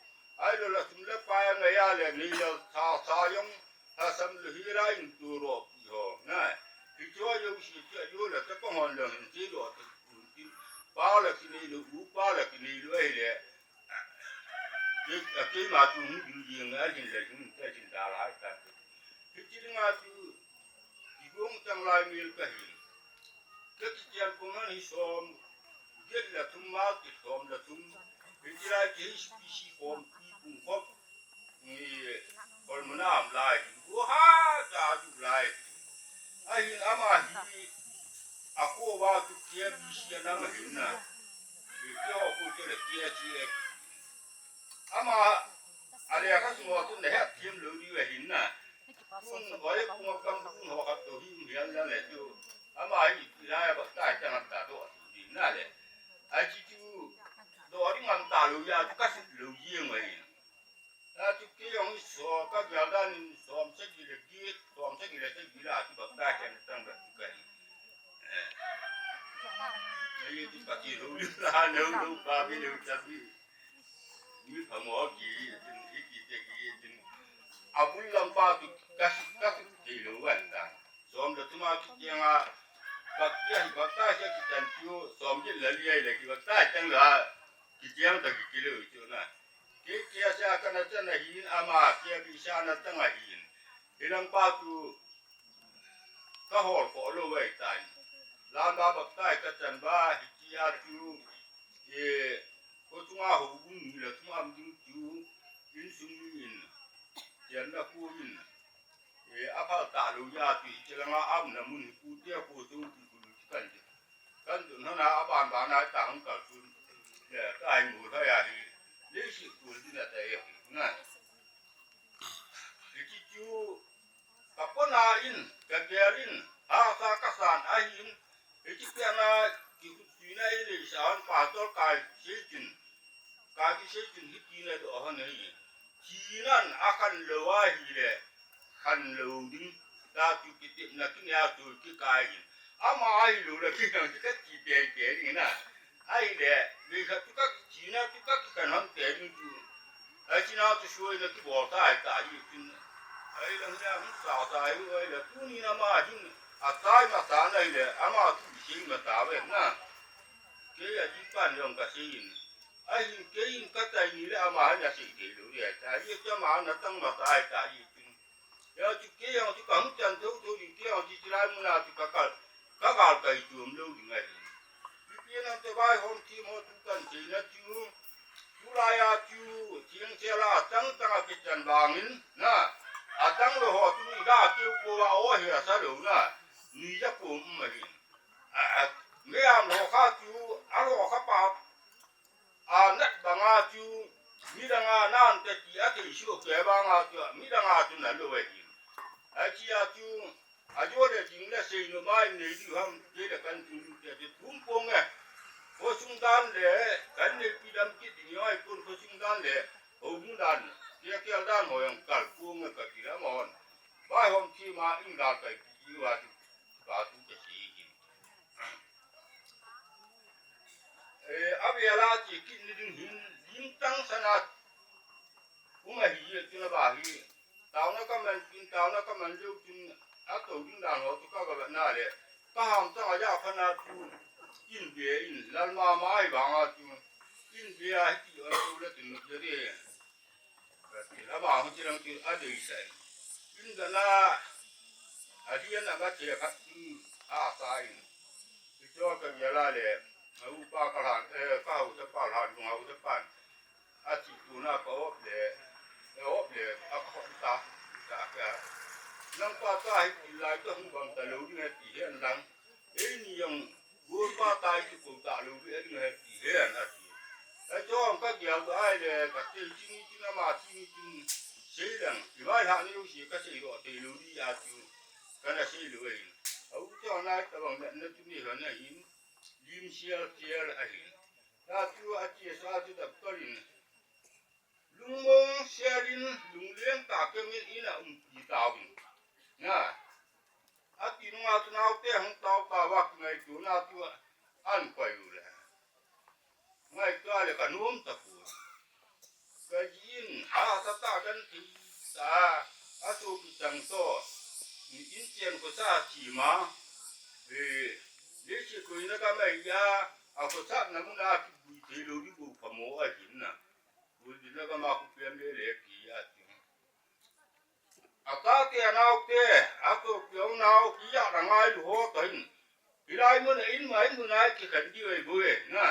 Ai lo la sum le pai ngai a le, ni lo sa sa yong, ha sam lu hi la in tu ro pi ho, na. Hichi wa yo si ti a yo le, ta pa hon le, hin ti ro ti, ti. Pa le ki ni lo, u pa le ki ni lo, ai le. Ke, keima chu hung ding ding a hin le hin te hin da lai ta. Hichi dinga chu, i gong tang lai mel ka hin. Ke kichen kong nan hi som, get la thum ma ki som la thum. Hichi lai ki H P C kom pi kung kop. Ni, kol mu nam lai. Wo ha, ta ju lai. Ahin ama hi, a ko wa chu K B C a nam ahin na. Ni ke ho ko chu le K C A. Ama, a le ka sung ho chu na het thim lo ni ve hin na. Kun oi kun kam kun ho khat to hi um hian la le chu. Ama hi ti la ya ba ta ta ngam ta do ni na le. Ai chi chu do ri ngam ta lo ya chu ka sik lo ye ngai. A chu ke yong so ka ga da ni som se ki le ki, som se ki le se ki la chu ba ta ken tang ba chu ka ni. Ai ti pa ti lo ni la lo lo pa bi lo ta bi. Mi phamo ki, tin, i ki te ki, tin. A bul lam pa tu, ka, ka, ki lo wan ta. Som da tuma ki tiang a, bak ya, bak ta ya ki tan tu, som ki la li ai la ki bak ta tang la, ki tiang ta ki ki lo tu na. Ki, ki ya sa ka na ta na hin, ama, ki ya bi sa na ta na hin. Hi lam pa tu, Ka hol ko lo wai tan. Lam ba bak tai ka chan ba hi ti a chu. E, ko chunga ho bung ni la chunga am ding chu. In sung ni in. Tian na ku in. E, a phal ta lo ya ti ti la nga am na mun ku te ko chu ti ku lu ti kan ti. Kan tu na na a ban ba na ta hang ka chu. E, ka ai mu tha ya hi. Le si ku ti na ta e. Na. Hichi chu ka pona in, ka gel in, hahsa ka san ahin, hichi pia na ki khut suina i le sa hon pastor kai seitin, ka ki seitin hi ti na do hon hi. Thinan a khan lo a hi le, khan lo ding, ta tu ki tip na ki nia tu ki kai hin. Ama a hi lo le ki nang ki ka ti pe pe ding na. Ai le, mi kha tu ka ki na tu ka ki kan hon pe ding tu. Ai, china chu suai na kibol tai ta hi tin. Ai, lang le hung sa tai, ai, le tuni na ma hin. A tai ma ta nai le, ama tu sei ma ta ve na. Kei a ji pan jong ka sei in. Ai, hin kei in ka tai ni le ama hin a sei kei lo le. Ta hi ka ma na tang ma tai ta hi tin. Ya Lai muna chu ka kal, ka kal kai chom lou ding ahi. Ipi nang te vaihom thim ho tu kan cheina chu, tulai a chu, thiang sela chang chang a kichan vangin, na, a chang lou ho chu ni da keu po a o he a sa lou na, ni ja po um ahi. A, a, me am lou kha chu, a lou kha pa, a nat banga chu, midang a nan te ti a thei suh ke banga chu, midang a chu na lou ahi. A chi a chu, a jo le jing le sei no mai nei diu ham, ke le kan thum te te thum pong e. Khosung dan le, kan nei pi dam kit ding ai pon khosung dan le, ho mu dan, ke ke dan ho yang kal pong e ka ti la mon. Vaihom thim a in dal kai ti wa chu, ka tu ke si ki. Eh, a vela chi kit ni ding hin, lim tang sana, um ahi, e, tina ba hi. Tauna ka man, kin tauna ka man leu kin, a to ding dan ho tu ka ga na le. Ka ham tang a ja pha na tu, in be in, lal ma ma ai banga tu, in be a hi ti o tu le tin de de. Ka ti la ba ho ti lang ti a de sai. In da la, a di na ga che kha, mm, a sa in. Ti cho ka ya la le, a u pa ka la, eh, ka u ta pa la, u ta pa. A chi tu na ka op le, eh, op le, a khon ta, ta ka. Nang pa ta hi ti lai to hung bang ta lou ni ti hian lang. Ei ni yang, gur pa ta hi ti ko ta lou ni ti hian a ti. Ei chong ka gial to ai le, ka ti chi ni chi na ma chi ni chi sei lang. Ti vai ha ni u si ka sei ro te lou ni a ti. Ka na sei lou ei. Au chong na ta bang na tu ni ha na hin. Lim sial sial a hin. Ta tu a ti sa tu ta ko rin. Lungmong sialin lungleng ta kengin ina um pi tauvin. Na, a ti nunga tu nau te hung tau ta va ki ngai tu na tu an pai u le. Ngai tu a le ka num ta pu. Ka jin ha ta ta dan ti ta a tu pi tang to. Ni in chen ko sa chi ma. E, le chi ko ina ka mai ya, a ko sa na mu na ki bui te lo di bu pa mo a hin na. Ul dina ka ma ku pian le le ki a ti. A ta te a nau te, a to piau nau ki ya ra ngai lu ho ta hin. Hilai mun a in mai mun ai ki kan di wei bu e, na.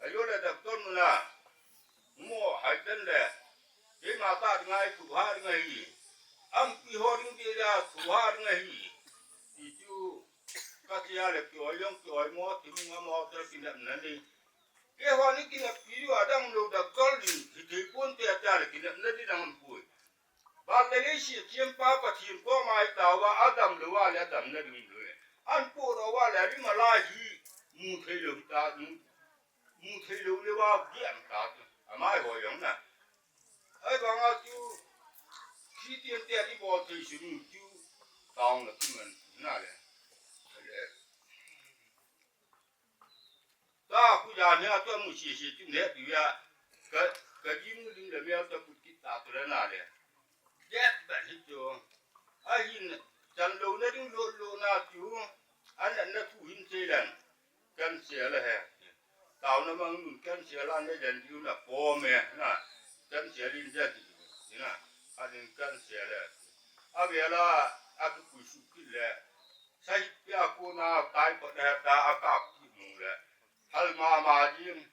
A yo le doctor mun a. Mo hai ten le. Ke ma ta ngai tu ha ngai. Am pi ho ding di ya tu ha ngai. Ti chu ka ti ya le ki oi yong ki oi mo ti mu mo ta ki na na ni. Keiho ni kineppi u a damlou doctor ding, hithei ponte tia le kinepna ding dang aum poi. Bang le leiset thiam pa Pathen koma i tao a, adamlou a le adamna ding um lou e. An podoh uva le, alima lai hi, mu theilou ta, mu, mu theilou leuva, giam ta chu. Amai ho jong na. Ahivanga chu, Christian te i bol thei sun chu, taona kiman na le. Le. Ka khuja nia tua mu sese tu ne tu ya. Ka, ka jing ding le mel ta put kit ta tu le na le. Dep ba hi tu. Ahin chan lou na ding lo lo na tu. An na tu hin se lan. Kan se la he. Tao na mang nun kan se la ne jan diu na po me na. Kan se lin jan diu na. Anin kan se la. A vela a tu pui su kit le. Sahit pia kona tai pa da ta a kap ki mu le. Hal ma ma jing.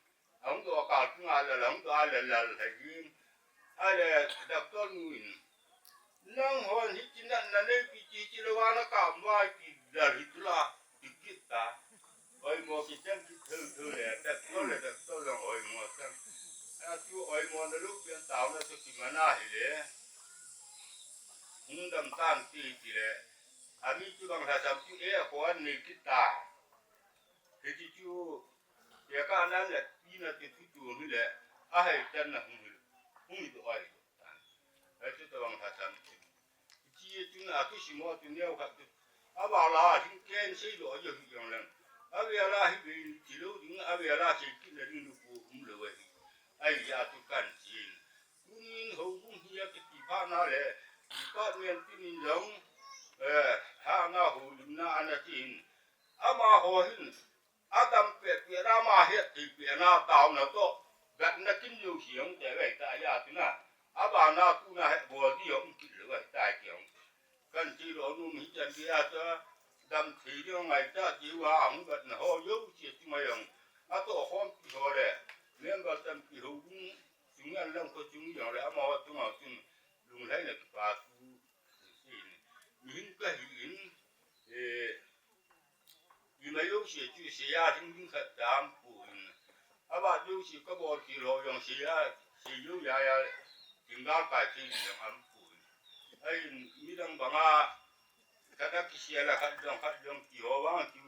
Hung do ka tu nga le, hung do le le le jing. Ale doctor nu in. Nang hon hi kin na na nei pi chi chi lo wa na ka mai ki la hi tu la. Ki ki ta. Oi mo ki chang ki thil thil le, doctor le doctor le oi mo chang. A tu oi mo na lu pian tao na tu ki ma na hi le. Hung dam tan ti ti le. Ami chu bang lhasam chu e a ko an nei kit ta. Hiti chu, e ka nan le, pi na ti thu chu hi le, a hai tan na hung hi, hung hi to ai. Ai chu to bang lhasam chu. Chi e chu na tu si mo tu neo khat tu. A ba la hin ken sei lo yo hi yong lang. A ve la hi ve ni ti lo ding, a ve la sei kin na ding lu pu hum lo ai. Ai ya tu kan chin. Tunin houbung hi a kiti pha na le, department tin in jong, eh, ha na houlimna ana tin. Amaho hin, adam pehpeh na ama het theipeh na taona toh, gatna kin lou hi hung te vei ta ya tina. Abana tuna he bol di hung kit lou vei ta ki hung. Kan ti lo nu mi chan dia ta, Tam thei ding ngaita ti uva ahung vatna ho jouse chunga jong, atoh khompi ho le, member tampi houbung chunga lang kho chung jong le, amaho chunga chun lunglhaina kipa thu, mihem kahi in, eh, ima jouse chu seiya hing ding khat dam pon, ava jouse kabol thil ho jong seiya, sei jou jeh a, tinggal kai thei ding jong aum pon. Ahin midang banga, khat a kisel a khat jong, khat jong ti ho vang chu,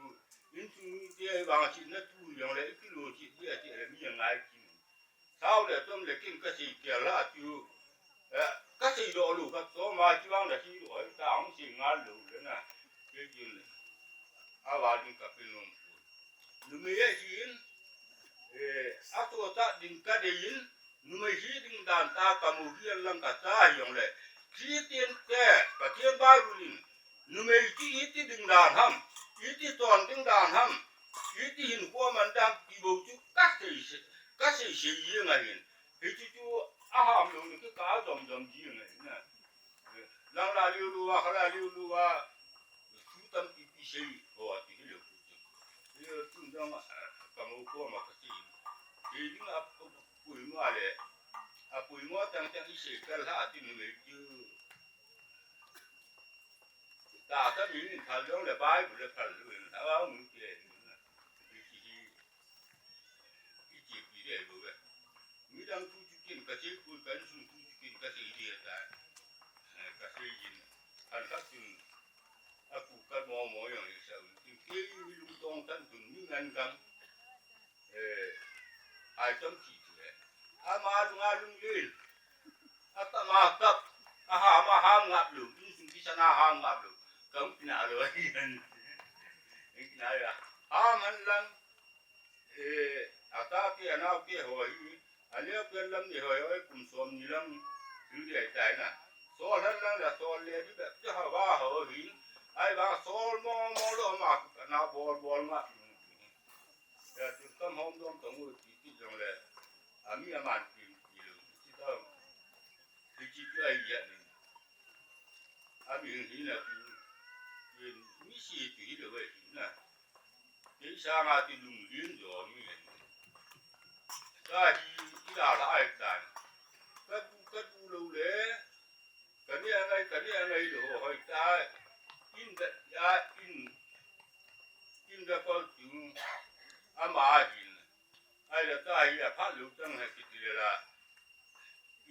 insung mite vang chu na tu jong le, ikilo chu, ti a ti le mi angai kin. Thao le tom le kin kasei kel a chu, eh, kasei doh lou khat to ma chu vang le hi doh, ta hung sei ngal lou le na. Kei chun, ava ding kape nom pon. Numei ahin, eh, atoh tah ding kadei in, numei hi ding dan tah kamu hi lang kata hi jong le. Christian te, Pathen Bible in, numei hi iti ding dan ham, iti ton ding dan ham, iti hinkho man dan ham, ti bou chu kasei sei, kasei sei jeng ahin. Hichu chu aham lou ni kikah jom jom jeng ahi na. Lang la liu lu va, kha la liu lu va, thu tampi pi sei ho ati hilou. Hilou tun jong, eh, kamu koma kasei. Kei ding a pu-, puimo le, apuimo tang tang isei kal ha ati numei chu. Tah khat in phal jong le Bible le phal lou in, ava mun ke in na. Ichi hi, ichi pi de lou ve. Midang thu chu kin kasei pon, ka insung thu chu kin kasei de ta. Eh, kasei in. Khan khat chun, aku kal mo mo jong le sa un. Tin kei lungtong tan tun mi ngan gang. Eh, ai tom ki tu le. Ama lung, alung lil. Atama tap. Aha, ama ham ngap lou. Insung kisan a ham ngap lou. Kam pina lou. Pina lou. Ham han lang. Eh, ata ke, anao ke ho hi. Aneo ke lam ni ho hi, kum som ni lam. Thil dei tai na. Sol han lang la sol le di bep te ha va ho hi. Ai va sol mo mo lou ma kana bol bol ngap. Ya, chu kam hom dom tong u ti ti jong le, ami aman pi pi lou, ti tong. Ti ti pi ai ya ni. Ami hi na pi, pi mi si pi lou ve na. Ti sa nga ti lung lin jo mi. Ka hi, i la la ai tan. Ka tu, ka tu lou le. Kani angai, kani angai lou hoi ta. In da, ya, in, in da kol tu. Ama hin. Ai la ta hi apha lou tang ha kiti le la.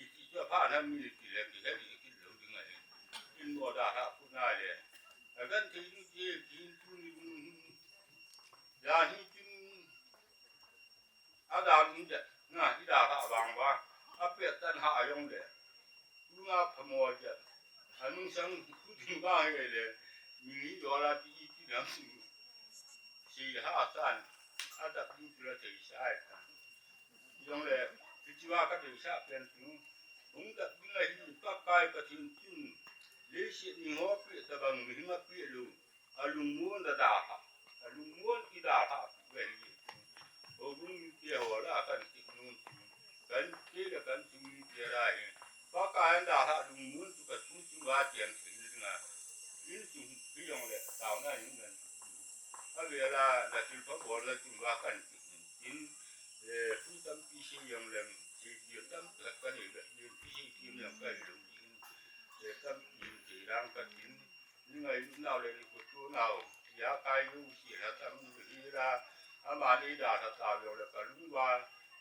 Iti chu apha na mi ti le ki he di ki lou ding ai. In mo da ha ku na le. Agan ti ni ti kin tu ni. Ya ni tin. Adang in ja, na, i da ha vang va, a pet tan ha jong le. Tuna phamo ja, anung sang khu ding va he le, mi ni jo la ti i ti nam si. Si ha san, a da pu tu la te sai ta. Jong le, ti ti va ka te sa pen tu. Hung da ding a hi Pakai Pathen chun, leiset ni ho pet ta bang mi ma pet lou. Alungmon da da ha. Alungmon ki da ha. Ve hi. O gung ni te ho la kan ti nun ti. Kan ti la kan ti ni te la hi. Pakai an da ha lungmon tu ka tu tu va tian ti ni nga. In tu hi jong le tao na in nan. A ve la la ti pa bol la tu va kan ti. In, eh, tu tam pi si jong le. Si ti tam ka ni le. Ti si ti jong ka ni le. Eh, tam pi ti rang ka tin. Ni ngailut nau le ni khutu nau, ijakai jouse la tam hi la, amani da sa ta lou le ka lung uva,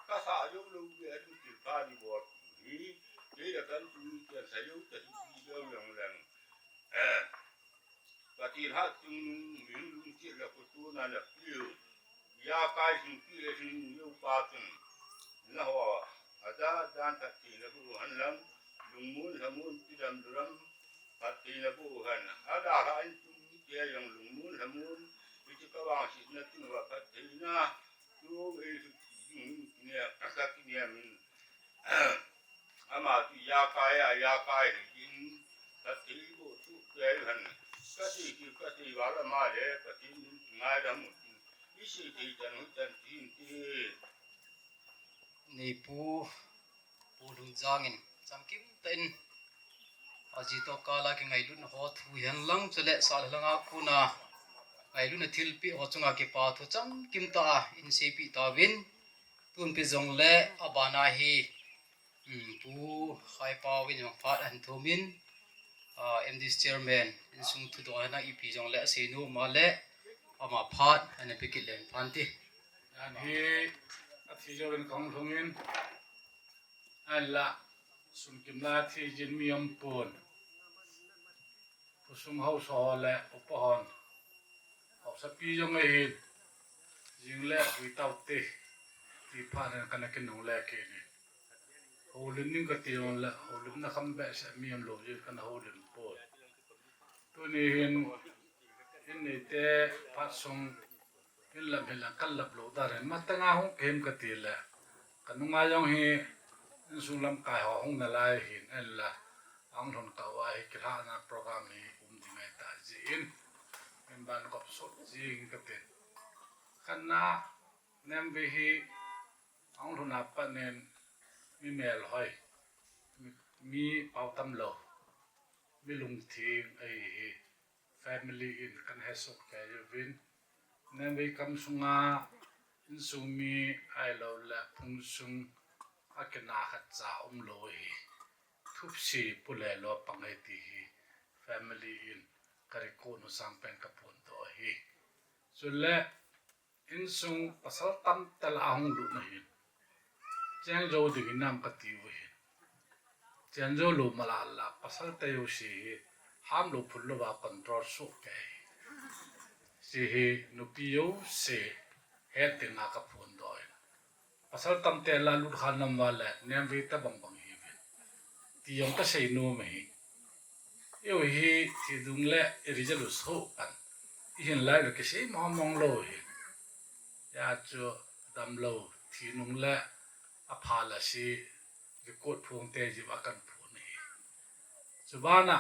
ka sa jou lou ve a ding thil pha ni bol hi, kei le kan tu ni kian sa jou ta hi ti jou jong leng. Eh, Pathen hatchungnung, mihem lungset le khutu na na piu. Ijakai hing pi le hing jou pa chun, na ho, aja dan khat ti na bu han lam, lungmon lhamon ti lam lu lam, Pathen a bu hen. Adalhah in tum te jong lungmon lhamon. Hiche ka vangsetna chunga Pathen a tu ei su ding in kine, ka kine min. Ama chu ijakai a, ijakai hi in. Pathen bu chu te hen. Ka sei ki, ka sei val ama le, Pathen in ngaidam u tin. I sei thei chan u chan tin ti. Neipu, Pu Lungjang in, chamkim tah in, aji toh kal a kingailutna ho thu hihen lang, chule sal hilang a kona, Ngailutna thilpeh ho chunga kipa thu chamkim tah a hin seipeh tauvin, tun pet jongle abana hi, um, Pu Khaipau in jong phat ahin thumin, ah, M D C chairman insung thudoh hina ipi jongle asei nom a le ama phat ana pe kit leng phan ti. An hi athi jouvin kahung lhungin, ahinla sum kim la thi jin mi umpon. Khosung haosa ho le upa hon, haosapi jong ahin, jing le vui taute, ti phat in kana kinungle kit in. Houlim ding kati jongle, houlimna kham behseh mi umlou jeh in kana houlim poi. Tuni hin, in neite phat sung, in lam hi la kal lap lou dan in, matanga hung kihim kati le, kanunga jong hi, insung lamkai ho hung nalai hin, ahinla, ahung lhun kah uva hi kilhahna program hi um ding ahi tah jeh in, in ban kop sot jing katin. Khatna, Nemvei hi, ahung lhun a pat in, mi melhoi, mi, mi pao tam lou, mi lungtheng ahi hi, family in kana hesoh kei uvin, Nemvei kam sunga insung mi ahilou le phung sung a kina khatcha umlou hi, thupsi pu le lo pang ahi ti hi, family in ka record u sangpen kaphondoh ahi. Chule, insung pasal tamtah la ahung lut na hin, cheng jou ding hinam kati u hin, cheng jou lou mala la, pasalte jouse hi, hamlou phunlou va control soh kei. Hiche hi nupi jouse het dinga kaphondoh in. Pasal tamtah la lut kha nam uva le, Nemvei tabang bang hiuvin, ti jong kasei nom ahi. Eiho hi thi dung le i result u soh pan, ihin lai le kisei mong mong lou hi. Hijeh chun damlou, thi nung le apha le se, record phongte jiu a kaphon ahi. Chubana,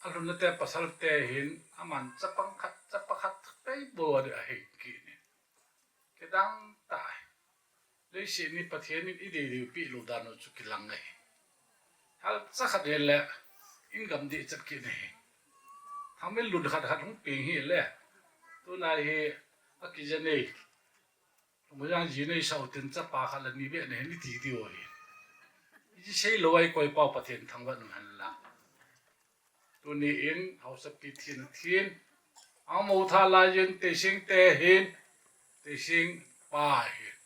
alhunna te pasalte hin, aman chapang khat, chapa khat pei bou adih ahi kit in. Kidang tah ahi. Leiset hi Pathen in idei dei peh lou dan u chu kilang ahi. Halcha khat hile, in gam deh chet kit ahi. Thangmin lun khat khat hung peng hile, tuna hi akijen e. Lungmon jang ji nei sau tin chapa khat le ni beh nei ni ti diu ahi. Iji seilou a i koipau Pathen thangvah in um hen lang. Tuni in, haosapi thin a thin, ahung mou tha lai in, Teising te hin, Teising pa hin,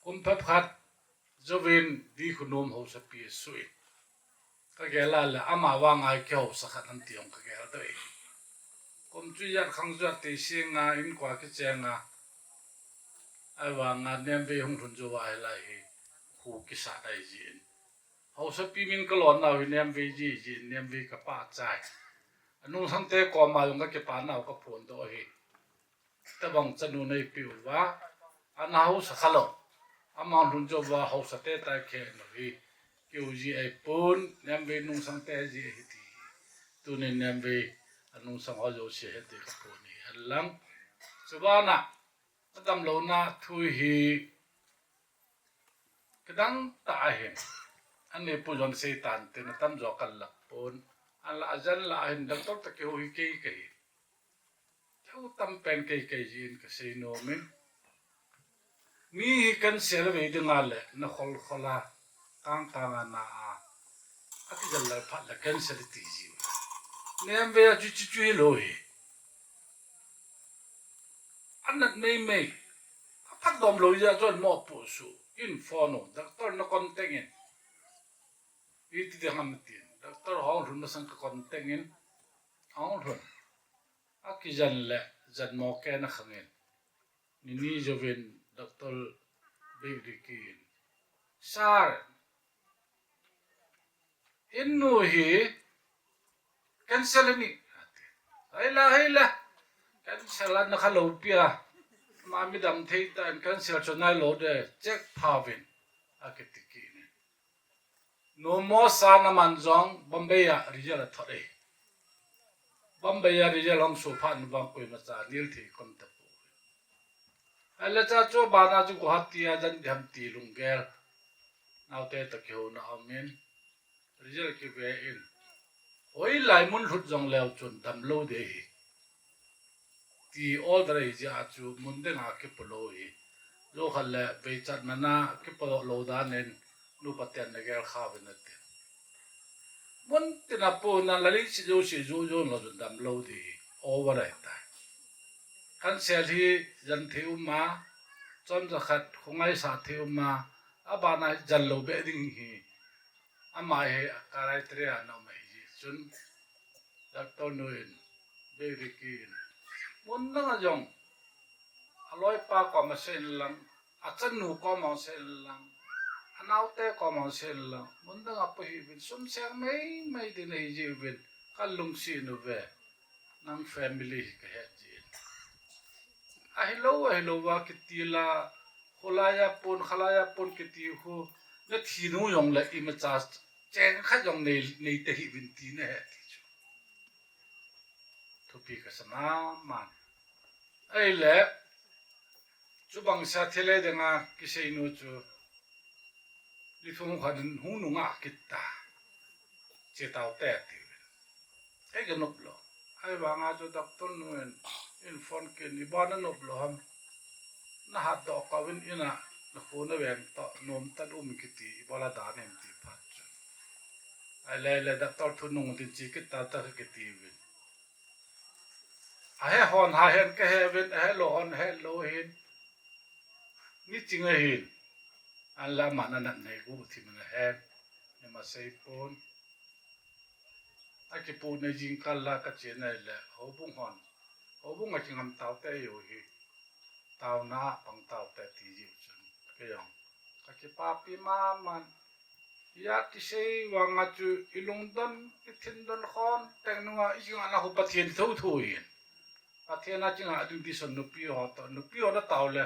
kum phep khat jouvin, Dikhunom haosapi asuh in. Kagel a le, ama vang a kihaosa khat ham ti jong kagel doh e. Kum chu ijat khang chu ijat Teising a, in kua kicheng a, ahivang a Nemvei hung lhun jou a hilai hi, khu kisat ahi jeh in. Haosapi min kalon nau hi Nemvei ji, ji Nemvei kapah chai. Anungsang te koma jong kakipa nau kaphondoh ahi. Tabang chanu neipeh uva, ana haosa khalou. Ama lhun jou uva haosa te tai khe nau hi. Keu ji ahipon, Nemvei nungsang te ji ahi ti. Tuni Nemvei anungsang ho jouse hete kaphon ahi hen lang. Chubana, adamlouna thu hi, kidang tah ahin. Ani pu jong seitan tin atam jo kal lak pon. Ahinla ajan la ahin doctor toh kihou hi kei kahi. Kihou tam pen kei kei jin kasei nom in. Mi hi cancer vei dinga le na khol khol a, kang kang a na a, akijal lal phat le cancer ti ji. Nemvei a chu chu chu hilou hi. Anat mei mei. Aphat dom lou jeh chun mopohsuh in phone u, doctor na contact in. Iti ding ham tin. Doctor hung lhun masang ka contact in. Hung lhun. Akijan le, jan mo kei na khang in. Nini jouvin doctor Big Ricky in. Sir, in nu hi cancer ahi. Heila, heila. Cancer a na kha lou pia. Ama midam thei tan cancer chu nailou de. Check pha uvin. Akiti kit in. Nomo sa na man jong Bombay a result athot e. Bombay a result hung soh phat in vang koima cha nil thei kon tapoi. Ahile cha chu bana chu Guwahati a jan diham ti lunggel. Naote toh kihouna aum in. Result kive in. Hoilai mun lhut jong leu chun damlou ding ahi. Ti order ahi jeh a chu mun ding a kipo lou ahi. Jokhat le beichatna na kipo lou dan in nupa ten na gel kha uvin ati. Mun tin a po na lali si jo si jo jo lou chun damlou ding ahi. Over ahi tai. Cancel hi jan thei um a, chomcha khat khongai sa thei um a, abana jan lou be ding ahi. Ama hi a criteria na um ahi chun, doctor nu in, Beirik in, mun dang a jong, aloipa koma sei in lang, achanu koma sei in lang, anaote koma sei in lang, mun dang a po hih uvin, sum seng mei mei ding ahi jeh uvin, ka lungset uve, nang family hi ka het jin. Ahilou, ahilou va kiti la, kholai a pon, khalai a pon kiti khu, na thi nu jong le imacha cheng khat jong nei, nei te hih uvin ti na he ti chu. Thupi ka sa mama. Ahile, chubang sa thil le ding a kisei nu chu, ni thum khat in hung nung a kit ta. Che tau te ti uvin. Ei ka nop lou. Ahivang a chu doctor nu in, in phone kit in, ibola na nop lou ham. Na hat doh kah uvin in a, na khu na veng toh, nom tah um kiti, ibola dan em ti phat chu. Ahile, le doctor thu nung tin che kit ta ta kiti uvin. Ahe hon ha hen ka he uvin, ahe lou hon he lou hin. Ni ching ahin. An la man a nat nei gu thim na hen. Ni ma sei pon. A kipu nei jing kal la ka che nei le, houbung hon. Houbung a kingam tau te u hi. Tauna pang tau te ti jiu chun. Kei jong. Ka kipapi mama. Ijat kisei vang a chu i lungdon, i thindon khon teng nunga i kingah na khu Pathen thotho hin. Pathen a kingah ding ti son nupi ho toh, nupi ho na tau le.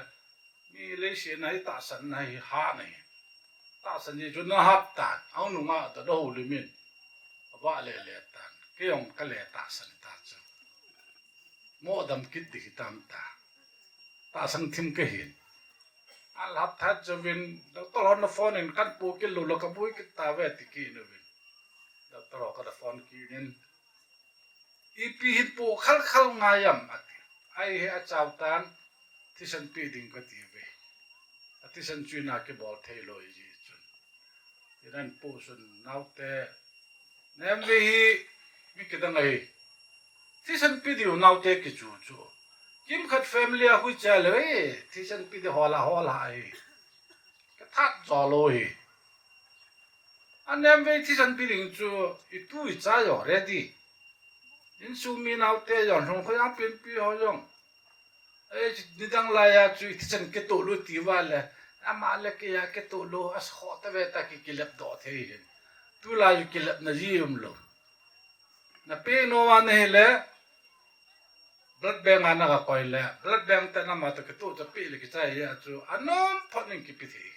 Mi leiset na hi tahsan na hi ha na hi. Tahsan ji chu na hat tan, au nunga ta do ho limin. Ava le le tan, kei jong ka le tahsan ta chu. Mo dam kit ding hi tam ta. Tahsan thim ka hin. Al hap that chu vin, doctor hon na phone in kan pu kit lou lou ka bui kit ta ve ti kit nu vin. Doctor ho ka da phone kit in. Ipi hin pu khal khal ngai am ati. Ai he a chau tan, thisan pi ding ka ti ve. A thisan chu na kibol thei lou ji chun. Tinan pu sun naute. Nem ve hi, mi kidang ahi. Thisan pi diu naute kichu chu. Kim khat family a hui cha le, eh, thisan pi di hola hola ahi. Ka that jo lou hi. A nem ve thisan pi ding chu, i tu i cha jo ready. Insung mi naute jong, hlung khoi ang pin pi ho jong. Ei, nidang lai a chu i thisan kitoh lou ti va le, ama le kei a kitoh lou, a sa kho ta ve ta ki kilep doh thei hin. Tulai u kilep na ji um lou. Na pe no va na hi le, blood bank a na ka koi le, blood bank te na ma ta kitoh ta pe le kichai a chu, anom phot ning kipi thei.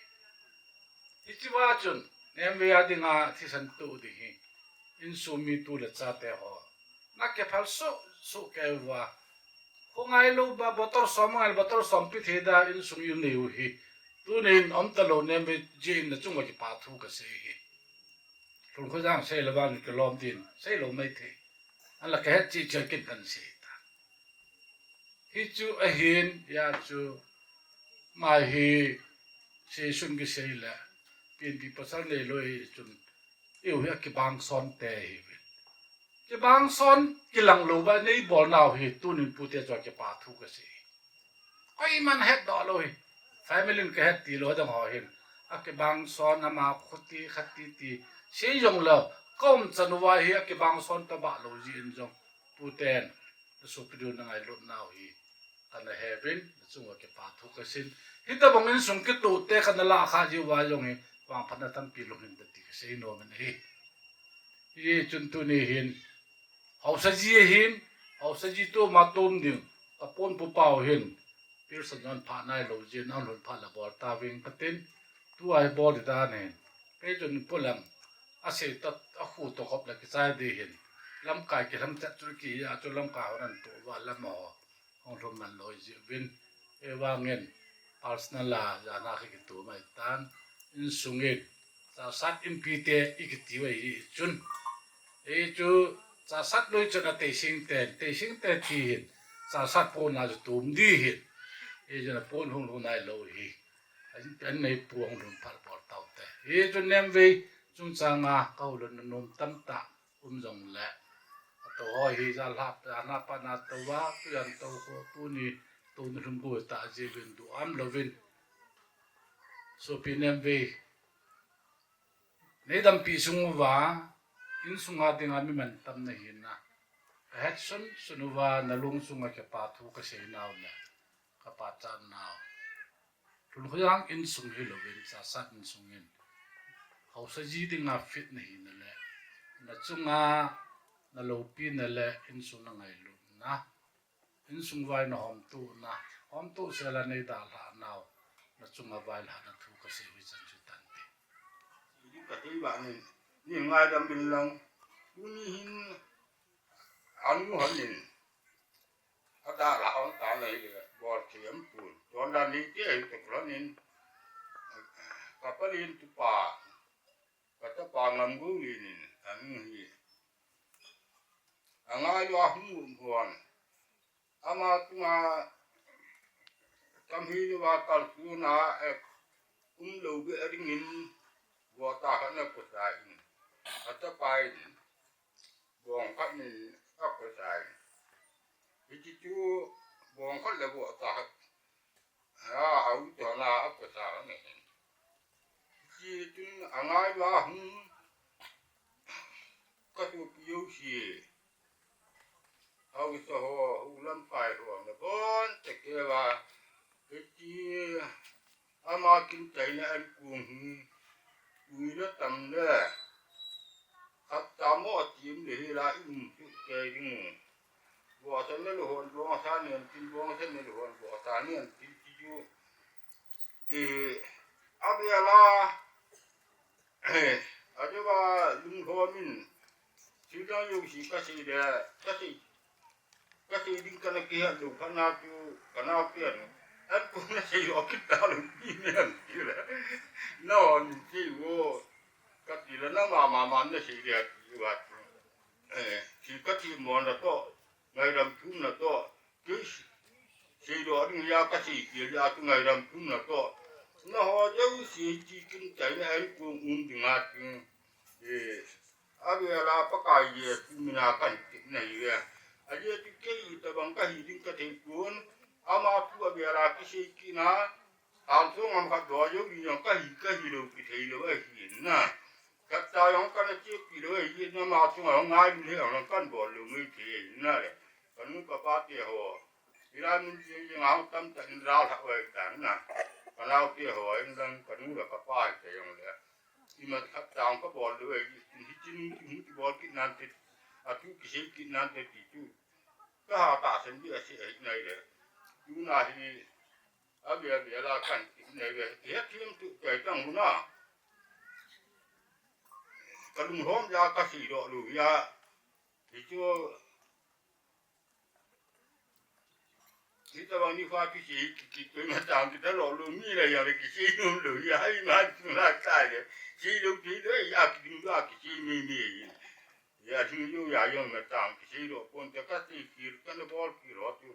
Hichi va chun, nem ve a ding a thisan tu ding hi. Insung mi tu le cha te ho. Na ke phal su, su ke va. Khu ngai lou ba bottle som ngai, bottle som pi thei da insung u nei u hi. Tunin om ta lou nem ve jin na chunga kipa thu ka sei hi. Hlun khu jang sei lou ba ni ke lom din, sei lou mai thei. An la ka het chi chi kin kan sei ta. Hi chu ahin, ya chu, mai hi, sei sun ki sei le, pin pi pasal nei lou hi chun, eu hi a kibang son te hi ve. Kibang son kilang lou ba nei bol nau hi tunin pu te chu a kipa thu ka sei. Koiman het doh lou hi. Family in ka het ti lou dang ho hin. A kibang son ama khuti khati ti. Sei jong lou. Ka um chan uva hi a kibang son ta ba lou ji in jong. Pu ten. Na sopi diu na ngailut nau hi. Ka na he vin. Na chunga kipa thu ka sin. Hitabang insung kitoh te ka na la kha ji uva jong hi. Vangphatna tampi lou hin ta ti ka sei nom in ahi. Hi chun tuni hin, haosa ji hin, haosa ji tu ma tum ding, ka pon pu pau hin, Pearson jon pha nai lou jin, an hlun pha la bol ta ving ka tin, tu ai bol di dan hin, kei chun pu lam, a sei ta, a khu to kop la kichai di hin, lamkai kilam chat chu ki, a chu lamkai hon an tu va lam ho, hong hlun man lou ji vin, e vangin, personal la, jana ki kitu mai tan, insung in, sa sat in pi te, i kiti va hi chun, Hichu Chahsat lui chun a Teising ten, Teising te thi hin, Chahsat pon a chu tum di hin. Hichu na pon hung hung nai lou hi. An, an nei pu hung lhun phal bol tau te. Hichu Nemvei chungchang a ka hou lhun na nom tamtah um jong le. A to ho hi ja lhap, a na pa na to va, tu yan to ko, tu ni, tu ni lhum bu ta ji vin du am lo vin. Sopi Nemvei. Nei dampi sung uva, insunga dinga mi mantam na hi na. Ka het sun sun uva, na lung sunga ka pa thu ka sei nau le, ka pa chan nau. Lhun khu jang insung hi lo vin, Chahsat insung in. Hausa ji dinga fit na hi na le. Na chunga, na lopi na le, insung na ngailut na. Insung vai na hom tu na, hom tu se la nei da hla nau, na chunga vai hla na thu ka sei hui chan chu tan ti. Ka thei ba ni, ni ngaidam bin lang, tuni hin, anu han in, a da hla on ta nei le, bol thiam pun, ton da ni te hi tuk lan in, ka palin tu pa, ka ta pa ngam gu li nin, anu hi. A ngai lua hung um huan. Ama tunga kam hi lua kal suna ek um lo be a ringin vua ta khat na ko sa in. A ta pa in bong khat nin a ko sa in. Hichi chu bong khat le vua ta khat. A, a u to na a ko sa na hin. Hichi tun a ngai lua hung ka tu piu si. Hausa ho, hu lamkai ho, na bon te keva, hiti ama kin taina an kung hi, ui na tam le, khat ta mo a tim le hi la i um tu ke ding. Bo sa ne lo hon, bo sa ne an tin, bo sa ne lo hon, bo sa ne an tin ti ju. E, a bia la, a jo ba lung ho min, si da yo si ka si de, ka si, ka si ding ka na ki ha lo ka na tu, ka na pi an. An ko na si yo ki ta lo ki ne an ki le. Na on si wo, ka ti le na ma ma ma na si de ki wa tu. E, si ka ti mo na to. Ngaidam thum na to, kei sei doh ding a ka sei kil a tu ngaidam thum na to. Na ho jouse chi kin chai na an kong um ding a tu. E, a vela Pakai Jesu mina kan ti na hi ve. A Jesu kei tabang ka hi ding ka thei pon. Ama tu a vela ki sei kina. An tu ngam ka do yo ni ka hi ka hi lo ki thei lo a hi na. Ka ta yong ka na chi ki lo a hi na ma tu ngai ni le kan bol lo ngai thei na le. Ka nu ka pa te ho. Ila min jing jing a tam ta in ra la wai ta na. Ka nau te ho in dang ka nu la ka pa te yong le. I ma khat ta ka bol le wai hi chin hi chin hi bol ki nan te. A tu ki sei ki nan te ti tu. Ka ha ta sen bi a sei ai nai le. Tu na hi a bia bia la kan ti nai le. He thim tu kai tang na. Ka lung hom ya ka sei doh lu ya. Hi chu Kita bang ni fa ki si ki ki tu ma tang kita lo lo mi la ya ki si no lo ya ai ma tu la ka le. Si lo ki lo ya ki ding lo ki si mi mi. Ya si yo ya yo ma tang ki si lo pon ta ka si ki ka na bol ki lo tu.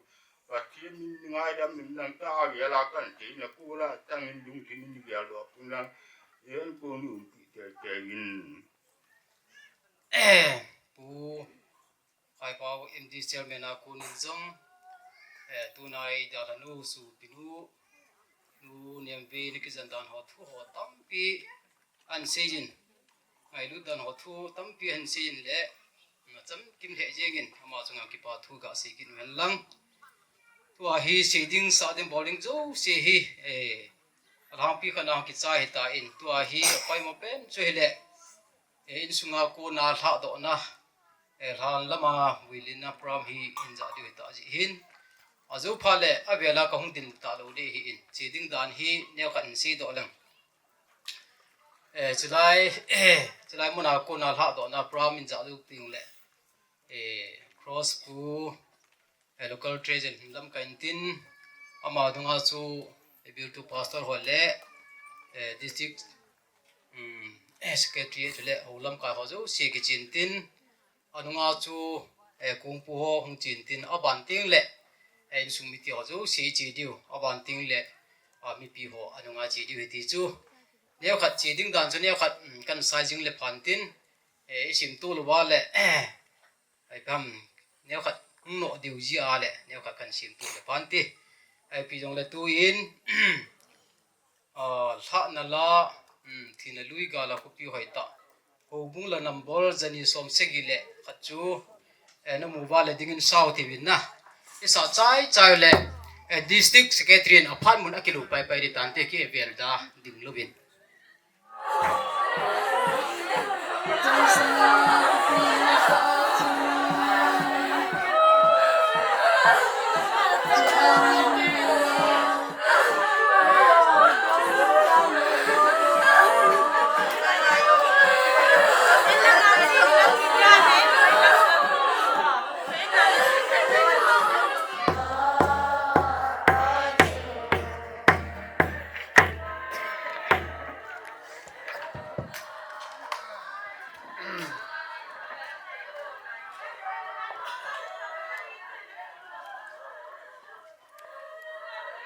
Pathian min ngaidam min nang ta a vela kan ti na ku la tang in dung ti min via lo pun lang. Yen ko nu ki te te in. Pu Khaipao M D C chairman a konin jong, eh, tunai dalhanu, sopinu, nu Nemvei na kijen dan ho thu ho tampi ahin seiyin. Ngailut dan ho thu tampi ahin seiyin le, chamkim lheh jengin, ama chunga kipa thu gasei kit uvin lang. Tua hi sei ding sah ding bol ding jouse hi, eh, alhangpi khat a kichai hita in, tua hi apoimo pen chu hile, eh, insunga kona lhahdohna, eh, lhan lama vuilin na program hi in ja diu hita jeh hin. Ajo phat le avela kahung ding talou ding ahin, sei ding dan hi neokhat in seidoh leng. Eh, chulai, chulai muna kona lhahdohna program in ja diu ding le, eh, Cross Pu, eh, local treasurer hin lamkai intin, ama dunga chu, eh, Biltu Pastor ho le, eh, district, um, eh, secretary chule ho lamkai ho jouse kichen tin, Anunga chu, eh, kongpu ho hung chen tin aban teng le, eh, insung mite ho chu sei che diu, aban teng le, ah, mipi ho anunga che diu hiti chu. Neokhat che ding dan chu neokhat, um, kan sai jing le phan tin, eh, i sim tu lou va le, eh, ai pam, neokhat hung no diu ji a le, neokhat kan sim tu le phan ti. Ai pi jong le tu in, Ah, lhahna la, um, thina lui gal a khopi hoitah. Houbung la number jani som sagi le khat chu, eh, namu va le dingin sao ti vin na. I sa chai chai le, eh, district secretary in aphat mun akilu pai pai di tante ki evel da ding luvin.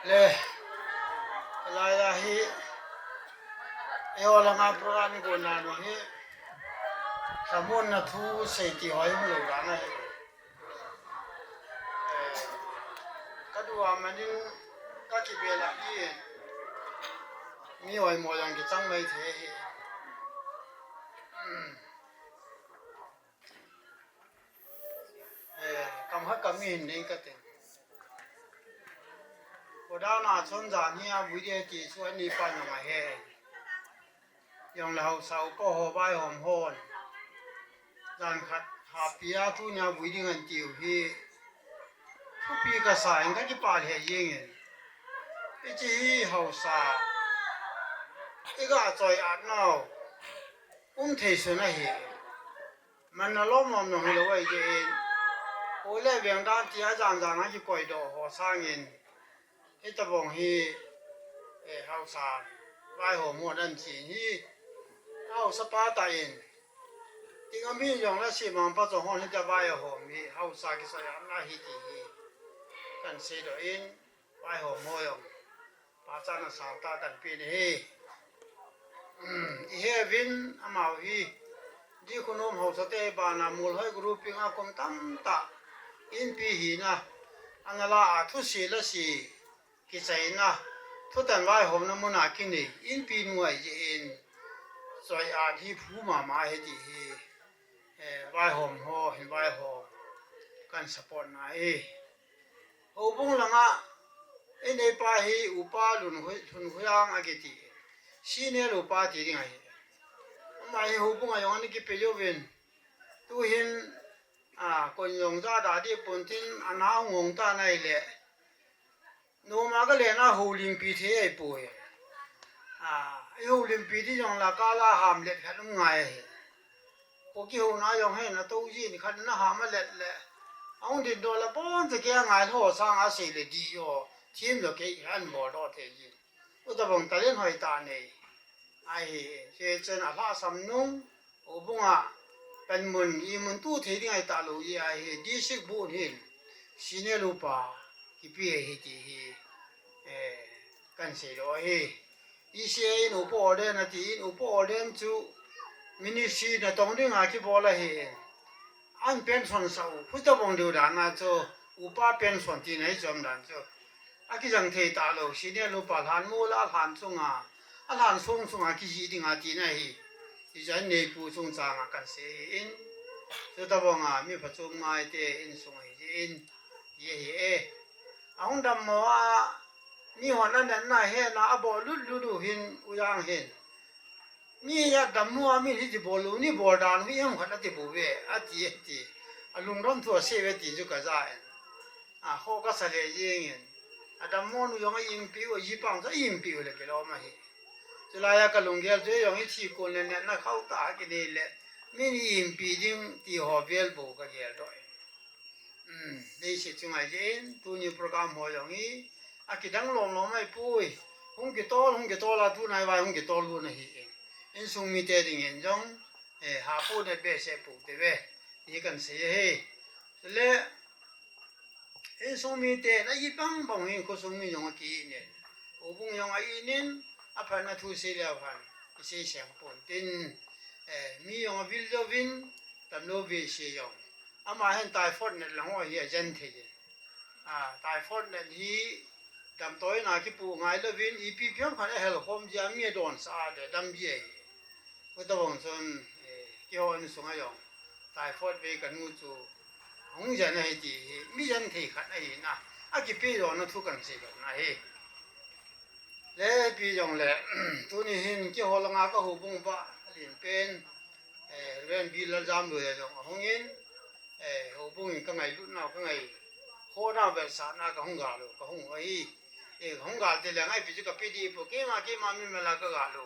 Le, lai lai hi, eiho langa program i kona nu hi, samun na thu sei ti hoi mu lou dan ahi. Eh, ka du a manin ka kibel a hi, mi hoi mo jong kichang mai thei hi. Hmm. Eh, kam ha kam in nei ka te. Koda na chon jan hi a vui de ti chu ani pa na ma he. Jong le hausa upa ho vaihom hon. Jan khat ha pi a tunia vui ding an tiu hi. Thupi ka sa in ka kipah lheh jeng in. Hiche hi hausa. I ga choi at nau. Um thei sun ahi. Man na lom lom nong hilou ahi jeh in. Hou le veng dan tia jan jan a kikoi doh ho sangin. Hitabang hi, eh, hausa vaihom ho dan chin hi, hausa pa tah in. Ting ami jong la si mang pa jong hon hita vaihom hi, hausa kisai am la hi ti hi. Kan sei doh in, vaihom ho jong. Pa chan a sang ta kan pi ni hi. Hmm, i he vin amau hi. Di kunom hausa te bana mul hoi grouping a kum tam ta. Inpi hi na. Ana la a thu si la si. Kichaina, thutan vaihomna muna kinei, inpi nu ahi jeh in, choi at hi phu mama ahi ti hi, eh, vaihom ho, hin vaihom, kan support na e. Houbung langa, i neipa hi upa Lun Hui, Lun Huiang akiti, senior upa ti ding ahi. Ama hi houbung a jong ana kipe jouvin, tu hin, a, kon jong ja da di pon tin, ana ngong ta nai le, Noma ka lena houlimpi thei ahipoi. A, i houlimpi di jong la ka la hamlet khat um ngai ahi. Ko kihouna jong hi na tou jin khat na ham a let le. Ahung din doh la pon te kia ngai lho sang a sei le di jo. Thim jo kei han bol doh thei jin. Utabang talent hoi ta nei. Ahi, hichun alhahsam nung, houbunga, panmun, imun tu thei ding ahi talou, ahi, district bu hin, senior upa, kipe ahi ti hi, eh, kan sei doh ahi. E C A in upa ordain ati in, upa ordain chu, ministry natong dinga kibol ahi. An pension sa u, khutabang diu dan a chu, upa pension tina hi chom dan chu. Akijang thei talou, senior upa lhan mol a lhan chunga, alhan song chunga kijih dinga tina hi. Hichan neipu chungchanga kan sei in. Chutabanga mi phachom ngai te insung ahi jeh in. Ye hi e. Ahung dammo a, mi hon anatna hena abol lutlut u hin, Uyang hin. Mi a dammo a mi hiti bol u, ni bol dan u, iham khat ati bou ve, ati, ati. Alungdam thu asei ve ti chu kaja in. A, kho kasa le jeng in. Adammo nu jong a impi u, ajipang chu a impi u le kilom ahi. Chulai a kalunggel chu jong ithi kon le natna khauh tah a kinei le. Min impi ding ti ho vel bou kagel doh in. Um, leiset chunga jeh in, tuni program ho jong hi, akidang lom lom ahipoi. Hung kitol, hung kitol a tunai vai, hung kitol lhun ahi in. Insung mite dingin jong, eh, hapu ne behseh pu te ve. ti kan sei ahi. Chule, insung miten, a it bang bang hin khosung mi jong akiit in. Houbung jong a it in, aphatna thu sei leu hen, isei seng pon tin, eh, mi jong avil jouvin, damlou vei sei jong. Ama hin typhoid nat lang ho hi ajen thei in. Ah, typhoid nat hi damtoina kipu ngai louvin, ipi piang khan ahel khom jia mi adon sa a le dam ji ahi. Khuta bang chun, eh, keiho insung a jong typhoid vei kanu chu hung jen ahi ti hi, mi jen thei khat ahi na, akipe jona thu kan sei khat na hi. Le pi jong le, tuni hin keiho langa ka houbung pa, alen pen, eh, Reverend B Laljamlui jong ahung in, eh, houbung in ka ngailut nau, ka ngai, khona vetsahna ka hung gal u, ka hung u ahi. Eh, ka hung gal te le ngai pi chu ka pe di po, keima, keima mi mela ka gal u.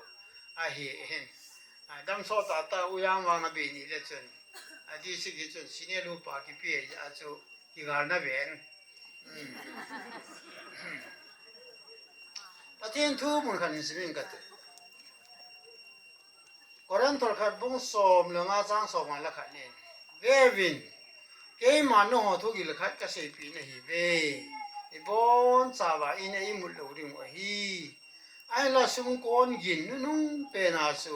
Ahi, hin. A, dam so ta ta u yang wang a be ni le chun. A di sik hi chun, senior lu pa kipe a chu, kigal na ven. Hmm. Pathen thu mun khat in simin ka te. Korinth khat bung som le nga chang som nga le khat nin. Vevin, keima nangho thugil khat ka seipi nahi ve. Ibon chauva ina imut lou ding u ahi. Ahinla sumkon gin nunung pena chu,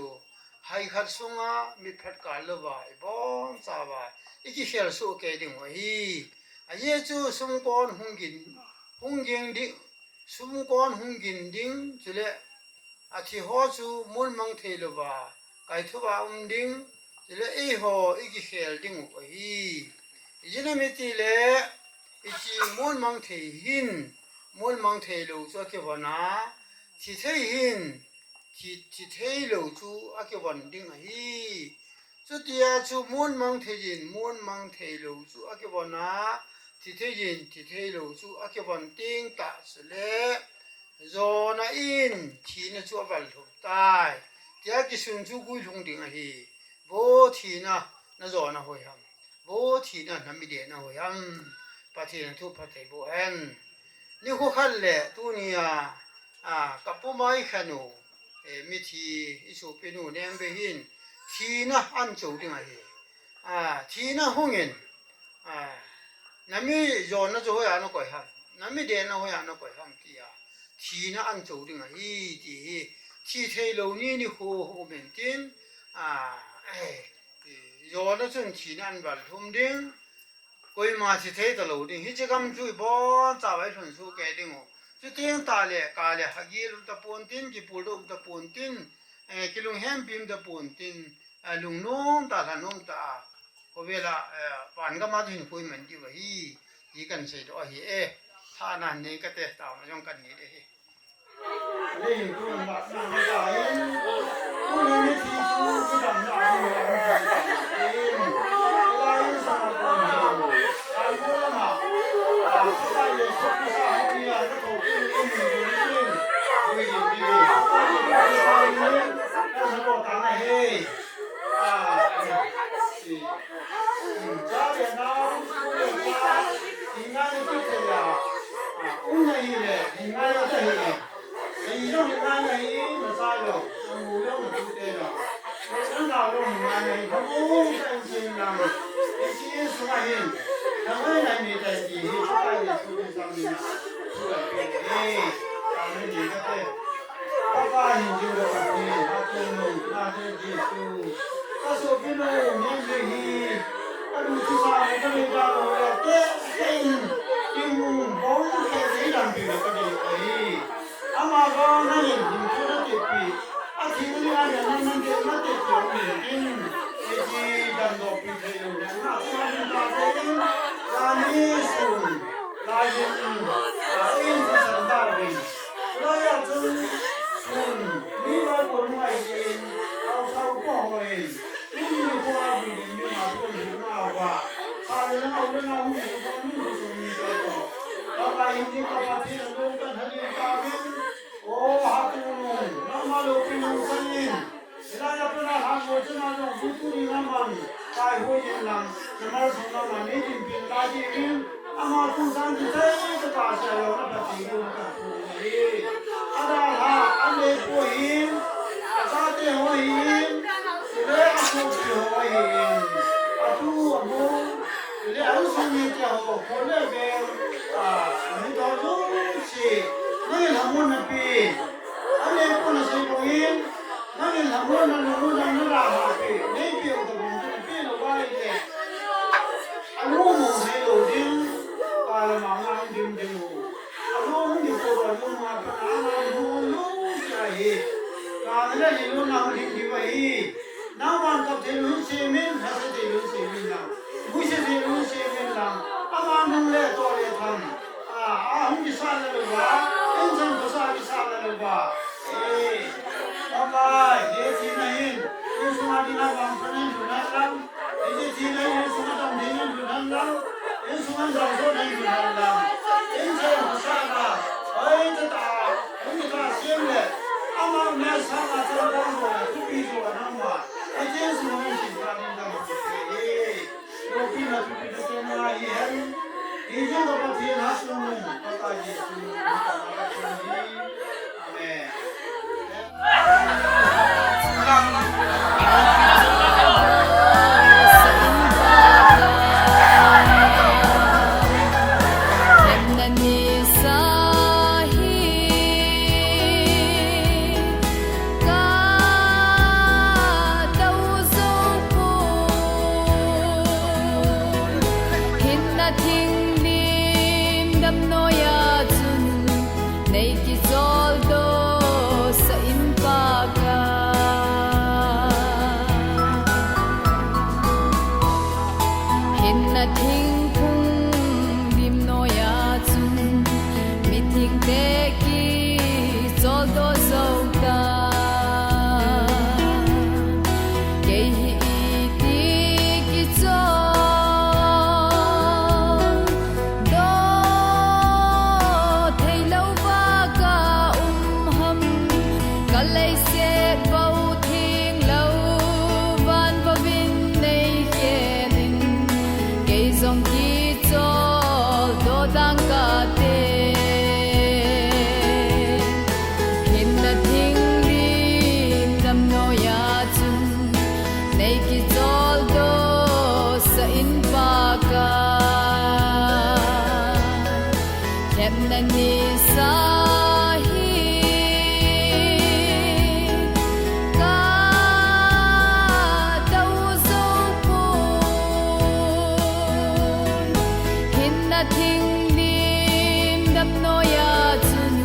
hai khat sunga mitphet kal louva, ibon chauva, ikikhel soh kei ding u ahi. Ajeh chu sumkon hung gin, hung gin ding, sumkon hung gin ding, chule, athi ho chu monmang thei louva, kaithoa um ding, chule eiho ikikhel ding u ahi. Ijeh inem itile, ichi monmang thei hin, monmang thei lou chu akivon a, thi thei hin, thi, thi thei lou chu akivon ding ahi. Chutia chu monmang thei in, monmang thei lou chu akivon a, thi thei in, thi thei lou chu akivon teng tah chule, Jona in thina chu aval lhum tai. Tia kisun chu guilhung ding ahi. Vo thina, na jona hoi ham. Vo thina, na midena hoi ham. Pathen in thu phatthei boh hen. Nikho khat le tunia, a, ka puma i khen u, e, mithi i sopinu Nembei hin thina an cho ding ahi. A, thina hung in, a, na mi jona chu hoiya na koi ham, na midena hoiya na koi ham tia thina an cho ding ahi ti hi, thi thei lou ni nikho um in tin, a, e, jona chun thina an val lhum ding, koima thi thei talou ding. Hiche gam chu ibon chauva ilhun soh kei ding u. Chuteng tah le, ka le, hagil um tapon tin, kipul doh um tapon tin, eh, kilunghempi um tapon tin, eh, lungnom tah, lhanom tah a, khovel a, eh, van gam a chu hinkho iman diu ahi, ti kan seidoh ahi e. Thana nei kate, taona jong kan nei ding ahi. Cha le nao, u le pa, hingngaina chu thei a, a, um na hile, hingngaina chu thei a. Ei jong hingngaina hi, na cha jong, na nu jong, na tute jong, na nao jong hingngaina hi, khamong sa in chin lang. Hiche insunga hin, thangai nai ni tai ti hi, Pakai Jesu Christa min a, thu ape uve. Amen. Ni kate. Papa hin jing le Pathen, Pathen nung, Pathen Jesu. Ka sopinu, Nembei hi, ka nu thusei, ka nei da lo le, te, te in, in bong, te, te in lampi le ka dei ahi. Ama vang nangin, hin thu na teppi, athi ni a na, na, na, te, na teppi, a min tin, e ti, damdoh pi thei lou, na, na, na, na, te in, la ni sun. Laiyin, a, in thisan tauvin. Laiya chun, chun, mi loi pon ngai in, au thau po hoi. Tuni nikho a bui ding mi ma pon ding ma va. Sa le na, au le na, hu ni ko, mi hu sung mi ko ko. Ka ka in ni ka pa thi na lo kan ha ni ka vin. O, ha tu nu, na ma lo pi nu sa in. Hilai a pat a lhan ho chun a jong hu tu ding a man, tai hu ding lang, na malsomna man nei dinpeh lai ding in, ama tung sang kithei tah a seilou na phat ding in ka thum ahi. A dalha, a neipu ahin, a chate ho ahin, chule a sopi ho ahin, a tu a mu Ang sung ni tia ho, ko le be, a, ni to lu si, ni la mo na pi. Ani ko na si ko in, ni la mo na lu mo na na la ma pi. Ni pi o to mo na pi lo wa le. Anu mo he lo ding, a la ma na ding ding mo. Anu mo ni ko ba lu ma pa na na lu lu si a he. Ka na le ni lu na ding di wa he. Nangman kap thei lou hin semin, hase thei lou hin semin lang. Muise thei lou hin semin lang. Ama nung le to le tham. A, a hung kisa le lou ba. Insan kasa kisa le lou ba. Eh, bye bye. Ye thi na hin. Insung a ding a bang pa na hin lou na lang. Ye thi na hin insung a dam ding hin lou na lang. Insung a dam so na hin lou na lang. Insan kasa la. Oi, ta ta. Hung kisa sem le. Ama na sa ma sa bang so na. Thupi so na ma. Ijeh inem iti sung hin sing pa ding dam. Lopi na thupi na sung ma hi hen. Ijeh inem Pathen ha sung hin. Pathen ha sung hin. Amen. Hinna thing lim dam noiya chun nei kichol doh sa in paka. Hinna thingphung lim noiya chun mithingte kichol doh jou ta. Kei hi iti kichol doh thei lou va ka um ham. Ka leiset bou thing lou van bou in nei khen in. Kei jong kichol doh dang ka te. Hinna thing lim dam noiya chun nei kichol doh sa in paka. Themna nisa hi ka dou jou pon. Hinna thing lim dam noiya chun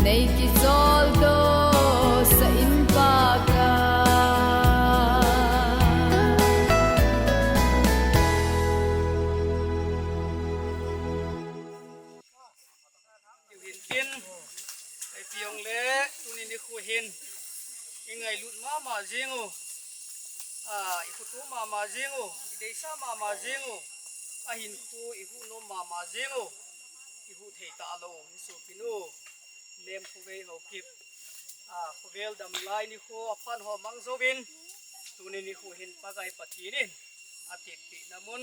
nei kichol doh sa in paka. Tin, ipi jong le, tuni nikho hin i ngailut mama jing u, a, i khoto mama jing u, i deisah mama jing u, ahinkho i huhnom mama jing u, i huh thei talou, i sopinu Lemkhovei Haokip, a, khovel damlai nikho aphan ho mang jouvin, tuni nikho hin Pakai Pathen in atepna mun,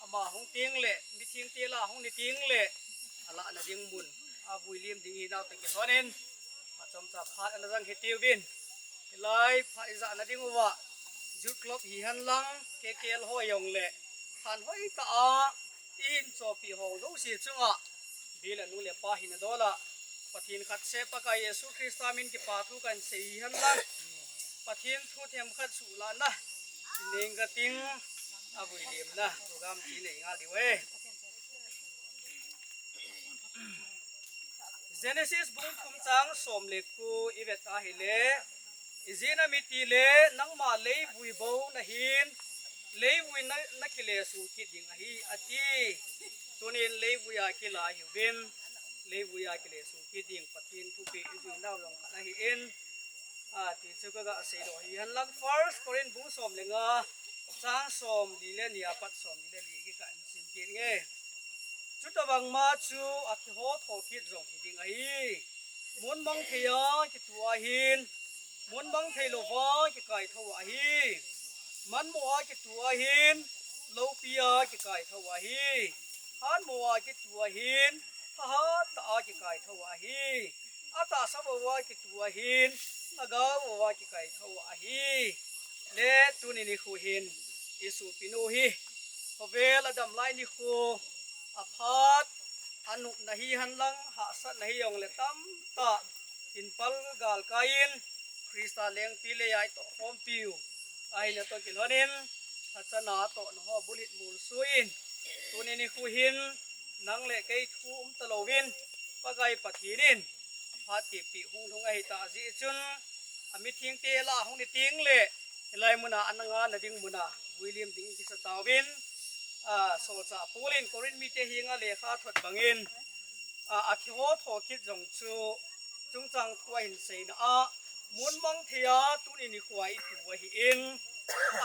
ama hung teng le, mithengte lah a hung ni teng le, alahna ding mun, avui lim ding hinau toh kilhonin, achomcha phat ana jang hitiuvin. Hilai phat ijahna ding uva, Youth Club hihen lang, K K L ho jong le, thanhoi tah a, i hin chopi ho jouse chunga, bil a nu le pa hina dol a, Pathen khat seh Pakai Jesu Christa min kipa thu kan sei hihen lang, Pathen thu themkhat suhlahna, ning ka ting, avui limna program ti nei ngal diu e. Genesis bung thum chang som le ko i vet ahile, ijeh inem itile, nangma leivui bou nahin, leivui na, na kile suh kit ding ahi, ati. Tunin leivui a kila hiuvin, leivui a kile suh kit ding Pathen thupeh i jui nau jong khat ahin, ati chu ka ga seidoh hihen lang. First Corinth bung som le nga, chang som li le ni apat som li le li kikah in sim kit inge. Chutobang ma chu akiho thokit jong hiding ahi. Mun mang thei a kitu ahin, mun mang thei lou va kikai tho ahi. Manmo a kitu ahin, loupi a kikai tho ahi. Hatmo a kitu ahin, thahat tah a kikai tho ahi. Atahsa vou a kitu ahin, lhagao vou a kikai tho ahi. Le tuni nikho hin, i sopinu hi, Vel a dam lai nikho, a phat, a nupna hihen lang, hahsatna hijongle tamtah, hin pal galkai in, Christa lengpi leiya i tohkhompiu ahina toh kilhonin, lhachana tohna ho bulhit molso in, tuni nikho hin, nang le kei thu umta louvin, Pakai Pathen in, phat tepi hung lhung ahitah jeh chun, a mithengte lah a hung ni tengle, hilai muna a na ngahna ding muna, vuilim ding i kisa tauvin, a, Solchah Paul in Corinth mite henga lekha thot bangin, a, a thi ho thokit jong chu, chungchang thu ahin seina a, mun mang theiya tuni nikho a i tu ahin,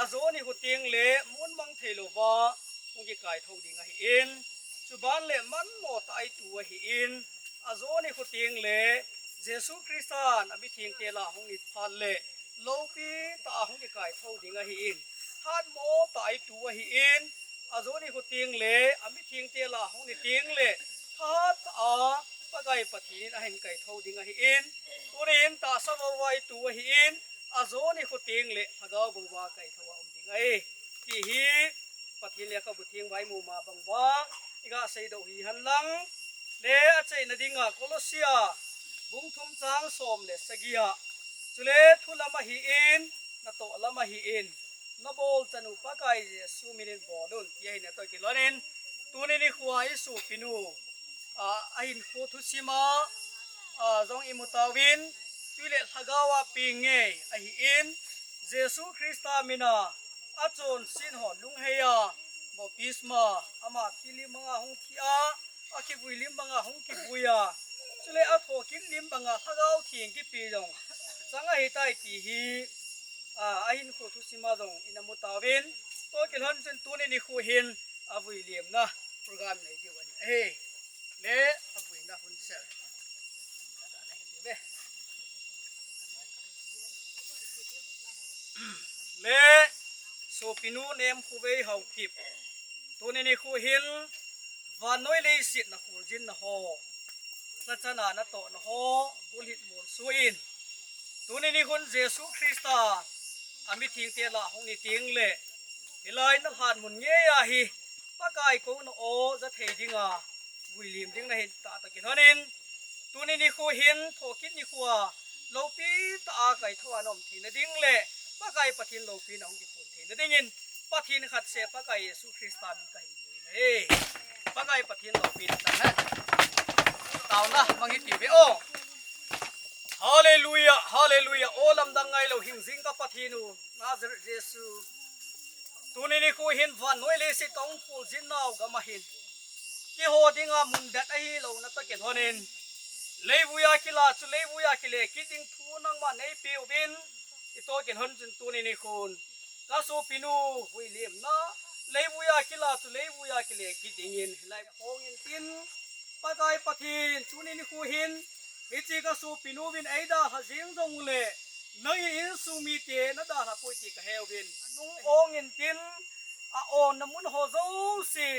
a jo nikho tengle mun mang thei louva, hung kikai tho ding ahin, chuban le manmo tah a i tu ahin, a jo nikho tengle, Jesu Christan a mithengte lah a hung ni phat le, loupi tah a hung kikai tho ding ahin, hatmo tah a i tu ahin, a jo nikho tengle, a mithengte lah a hung ni tengle, thahat tah a, Pakai Pathen in ahin kai tho ding ahin, tuni hin tahsa vouva i tu ahin, a jo nikho tengle, lhagao vouva kai tho a um ding ahi. Ti hi, Pathen lekhabu theng vaimu ma bang uva, i ga seidoh hihen lang, le achaina dinga Colossia, bung thum chang som le sagi a, chule thu lam ahin, natoh lam ahin, nabol chanu Pakai Jesu minin bol un, ti ahina toh kilhonin, tuni nikho a i sopinu, a, a hinkho thusim a, a, jong i mu tauvin, tui le lhagao a peng ngei ahin, Jesu Christa mina, a chonset ho lungheiya, baptisma, ama thi lim banga hung thi a, a kivui lim banga hung kivui a, chule a thokit lim banga lhagao theng kipe jong chang ahitai ti hi, a, a hinkho thusim a jong i na mu tauvin, toh kilhon chun tuni nikho hin a vuilimna program nei diu ahi. Ahi, le a vuina hun sel. Le, sopinu Nemkhovei Haokip. Tuni nikho hin, vannoi leiset na kholjinna ho, lhachana natohna ho, bulhit molso in, tuni nikhon Jesu Christa, a mithengte lah a hung ni tengle, hilai na lhan mun ngei a hi, Pakai kouna o ja thei dinga, vuilim ding na hin tah toh kilhonin, tuni nikho hin, thokit nikho a, loupi tah a kaitho a na um theina ding le, Pakai Pathen loupina hung kiphong theina dingin, Pathen khat seh Pakai Jesu Christa min ka hin vuina ahi. Pakai Pathen loupina tang hen. Taona mang hiti ve o. Hallelujah, hallelujah. O lamdang ngailou hingjing ka Pathen u, Nazareth Jesu. Tuni nikho hin vannoi leiset ka hung kholjin nau gam a hin, keiho dinga mun det ahilouna toh kilhonin, leivui a kila chu leivui a kile kit ding thu nangman nei peuvin, i toh kilhon chun tuni nikhon, ka sopinu vuilimna, leivui a kila chu leivui a kile kit dingin, hilai hong intin, Pakai Pathen, tuni nikho hin, hiche ka sopinu vin ei dalha jeng jongle, nangin insung mite na dalha poi ti ka heuvin. Nung ong intin, a onna mun ho jouse,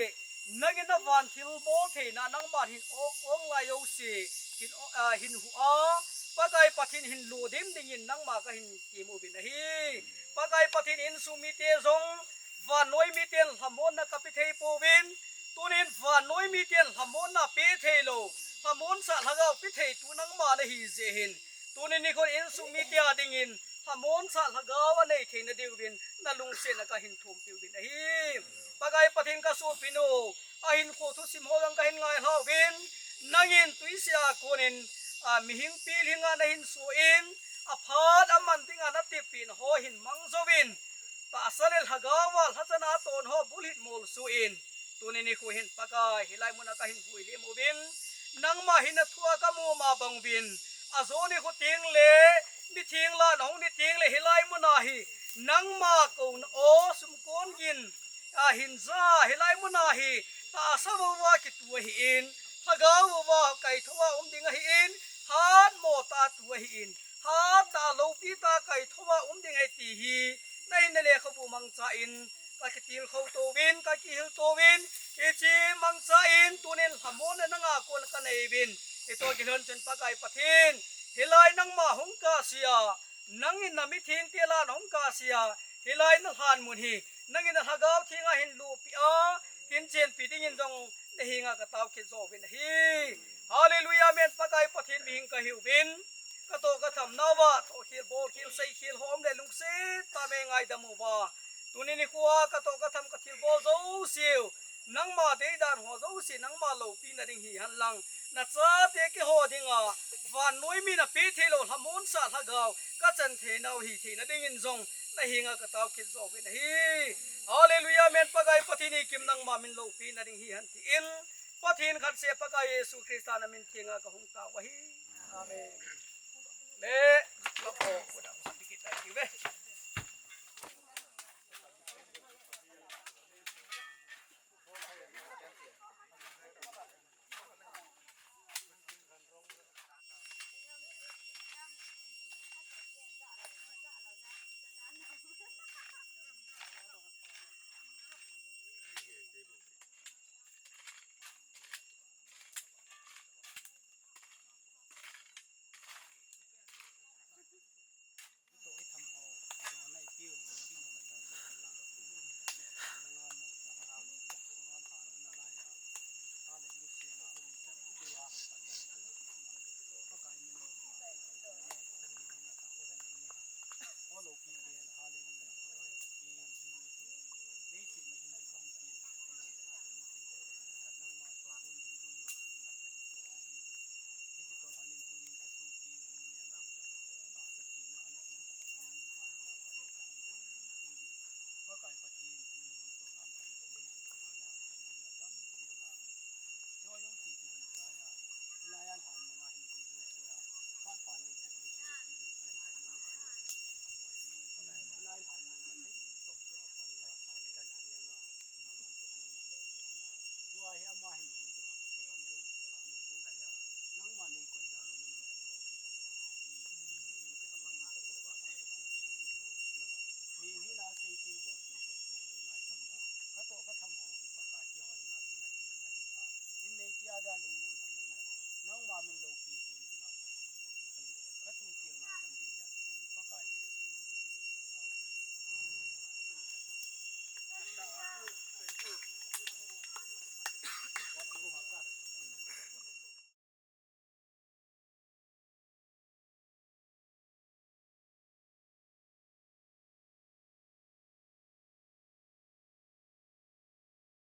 nangin na van thilbol theina, nangman hin o-, ong lai jouse, hin o-, a, hin hu a, Pakai Pathen hin ludim dingin nangma ka hin kimuvin ahi. Pakai Pathen insung mite jong, vannoi miten lhamonna ka pe thei pouvin, tunin vannoi miten lhamonna pe thei lou, lhamonsah lhagao pe thei tu nangma na hi jeh hin, tuni nikhon insung mite a dingin, lhamonsah lhagao a nei theina diuvin, na lungsetna ka hin thum peuvin ahi. Pakai Pathen ka sopinu, a hinkho thusim ho jong ka hin ngailhauvin, nangin tuisea konin, a, mihing pilhinga na hin soh in, a phat a man dinga na teppina ho hin mang jouvin, tahsa le lhagao a lhachana ton ho bulhit molso in, tuni nikho hin Pakai, hilai muna ka hin vuilim uvin, nangma hin na thua ka mu ma bang uvin, a jo nikho tengle, mitheng lah a na hung ni tengle, hilai muna hi, nangma kouna o sumkon gin, a hin ja, hilai muna hi, tahsa vouva kitu ahin, lhagao vouva kaitho a um ding ahin, hatmo tah a tu ahin, hat tah a loupi tah a kaitho a um ding ahi ti hi, na hin na lekhabu mangcha in, ka kitilkhou touvin, ka kihil touvin, hiche mangcha in, tunin lhamonna nanga kon ka nei uvin, i toh kilhon chun Pakai Pathen, hilai nangma hung kahsea, nangin na mithengte lah a na hung kahsea, hilai na lhan mun hi, nangin na lhagao thenga hin lupi a, na henga ka tao kit jo uvin ahi. Hallelujah, amen. Pakai Pathen mihing ka hiuvin, ka toh ka tham nauva, toh khel, bol khel, sei khel, hom le lungset tah in ngaidam uva. Tuni nikho a ka toh ka tham ka thilbol jouse u, nangma deidan ho jouse nangma loupina ding hihen lang, na chate keiho dinga vannoi mi na pe thei lou lhamonsah lhagao ka chan thei nau hi theina dingin jong na henga ka tao kit jo uvin ahi. Hallelujah, amen. Pakai Pathen ikim nangma min loupina ding hihen tin, Pathen khat seh Pakai Jesu Christa na min thenga ka hung tao ahi. Amen. Le, ka po, ku dam, sa dikit tayo, be.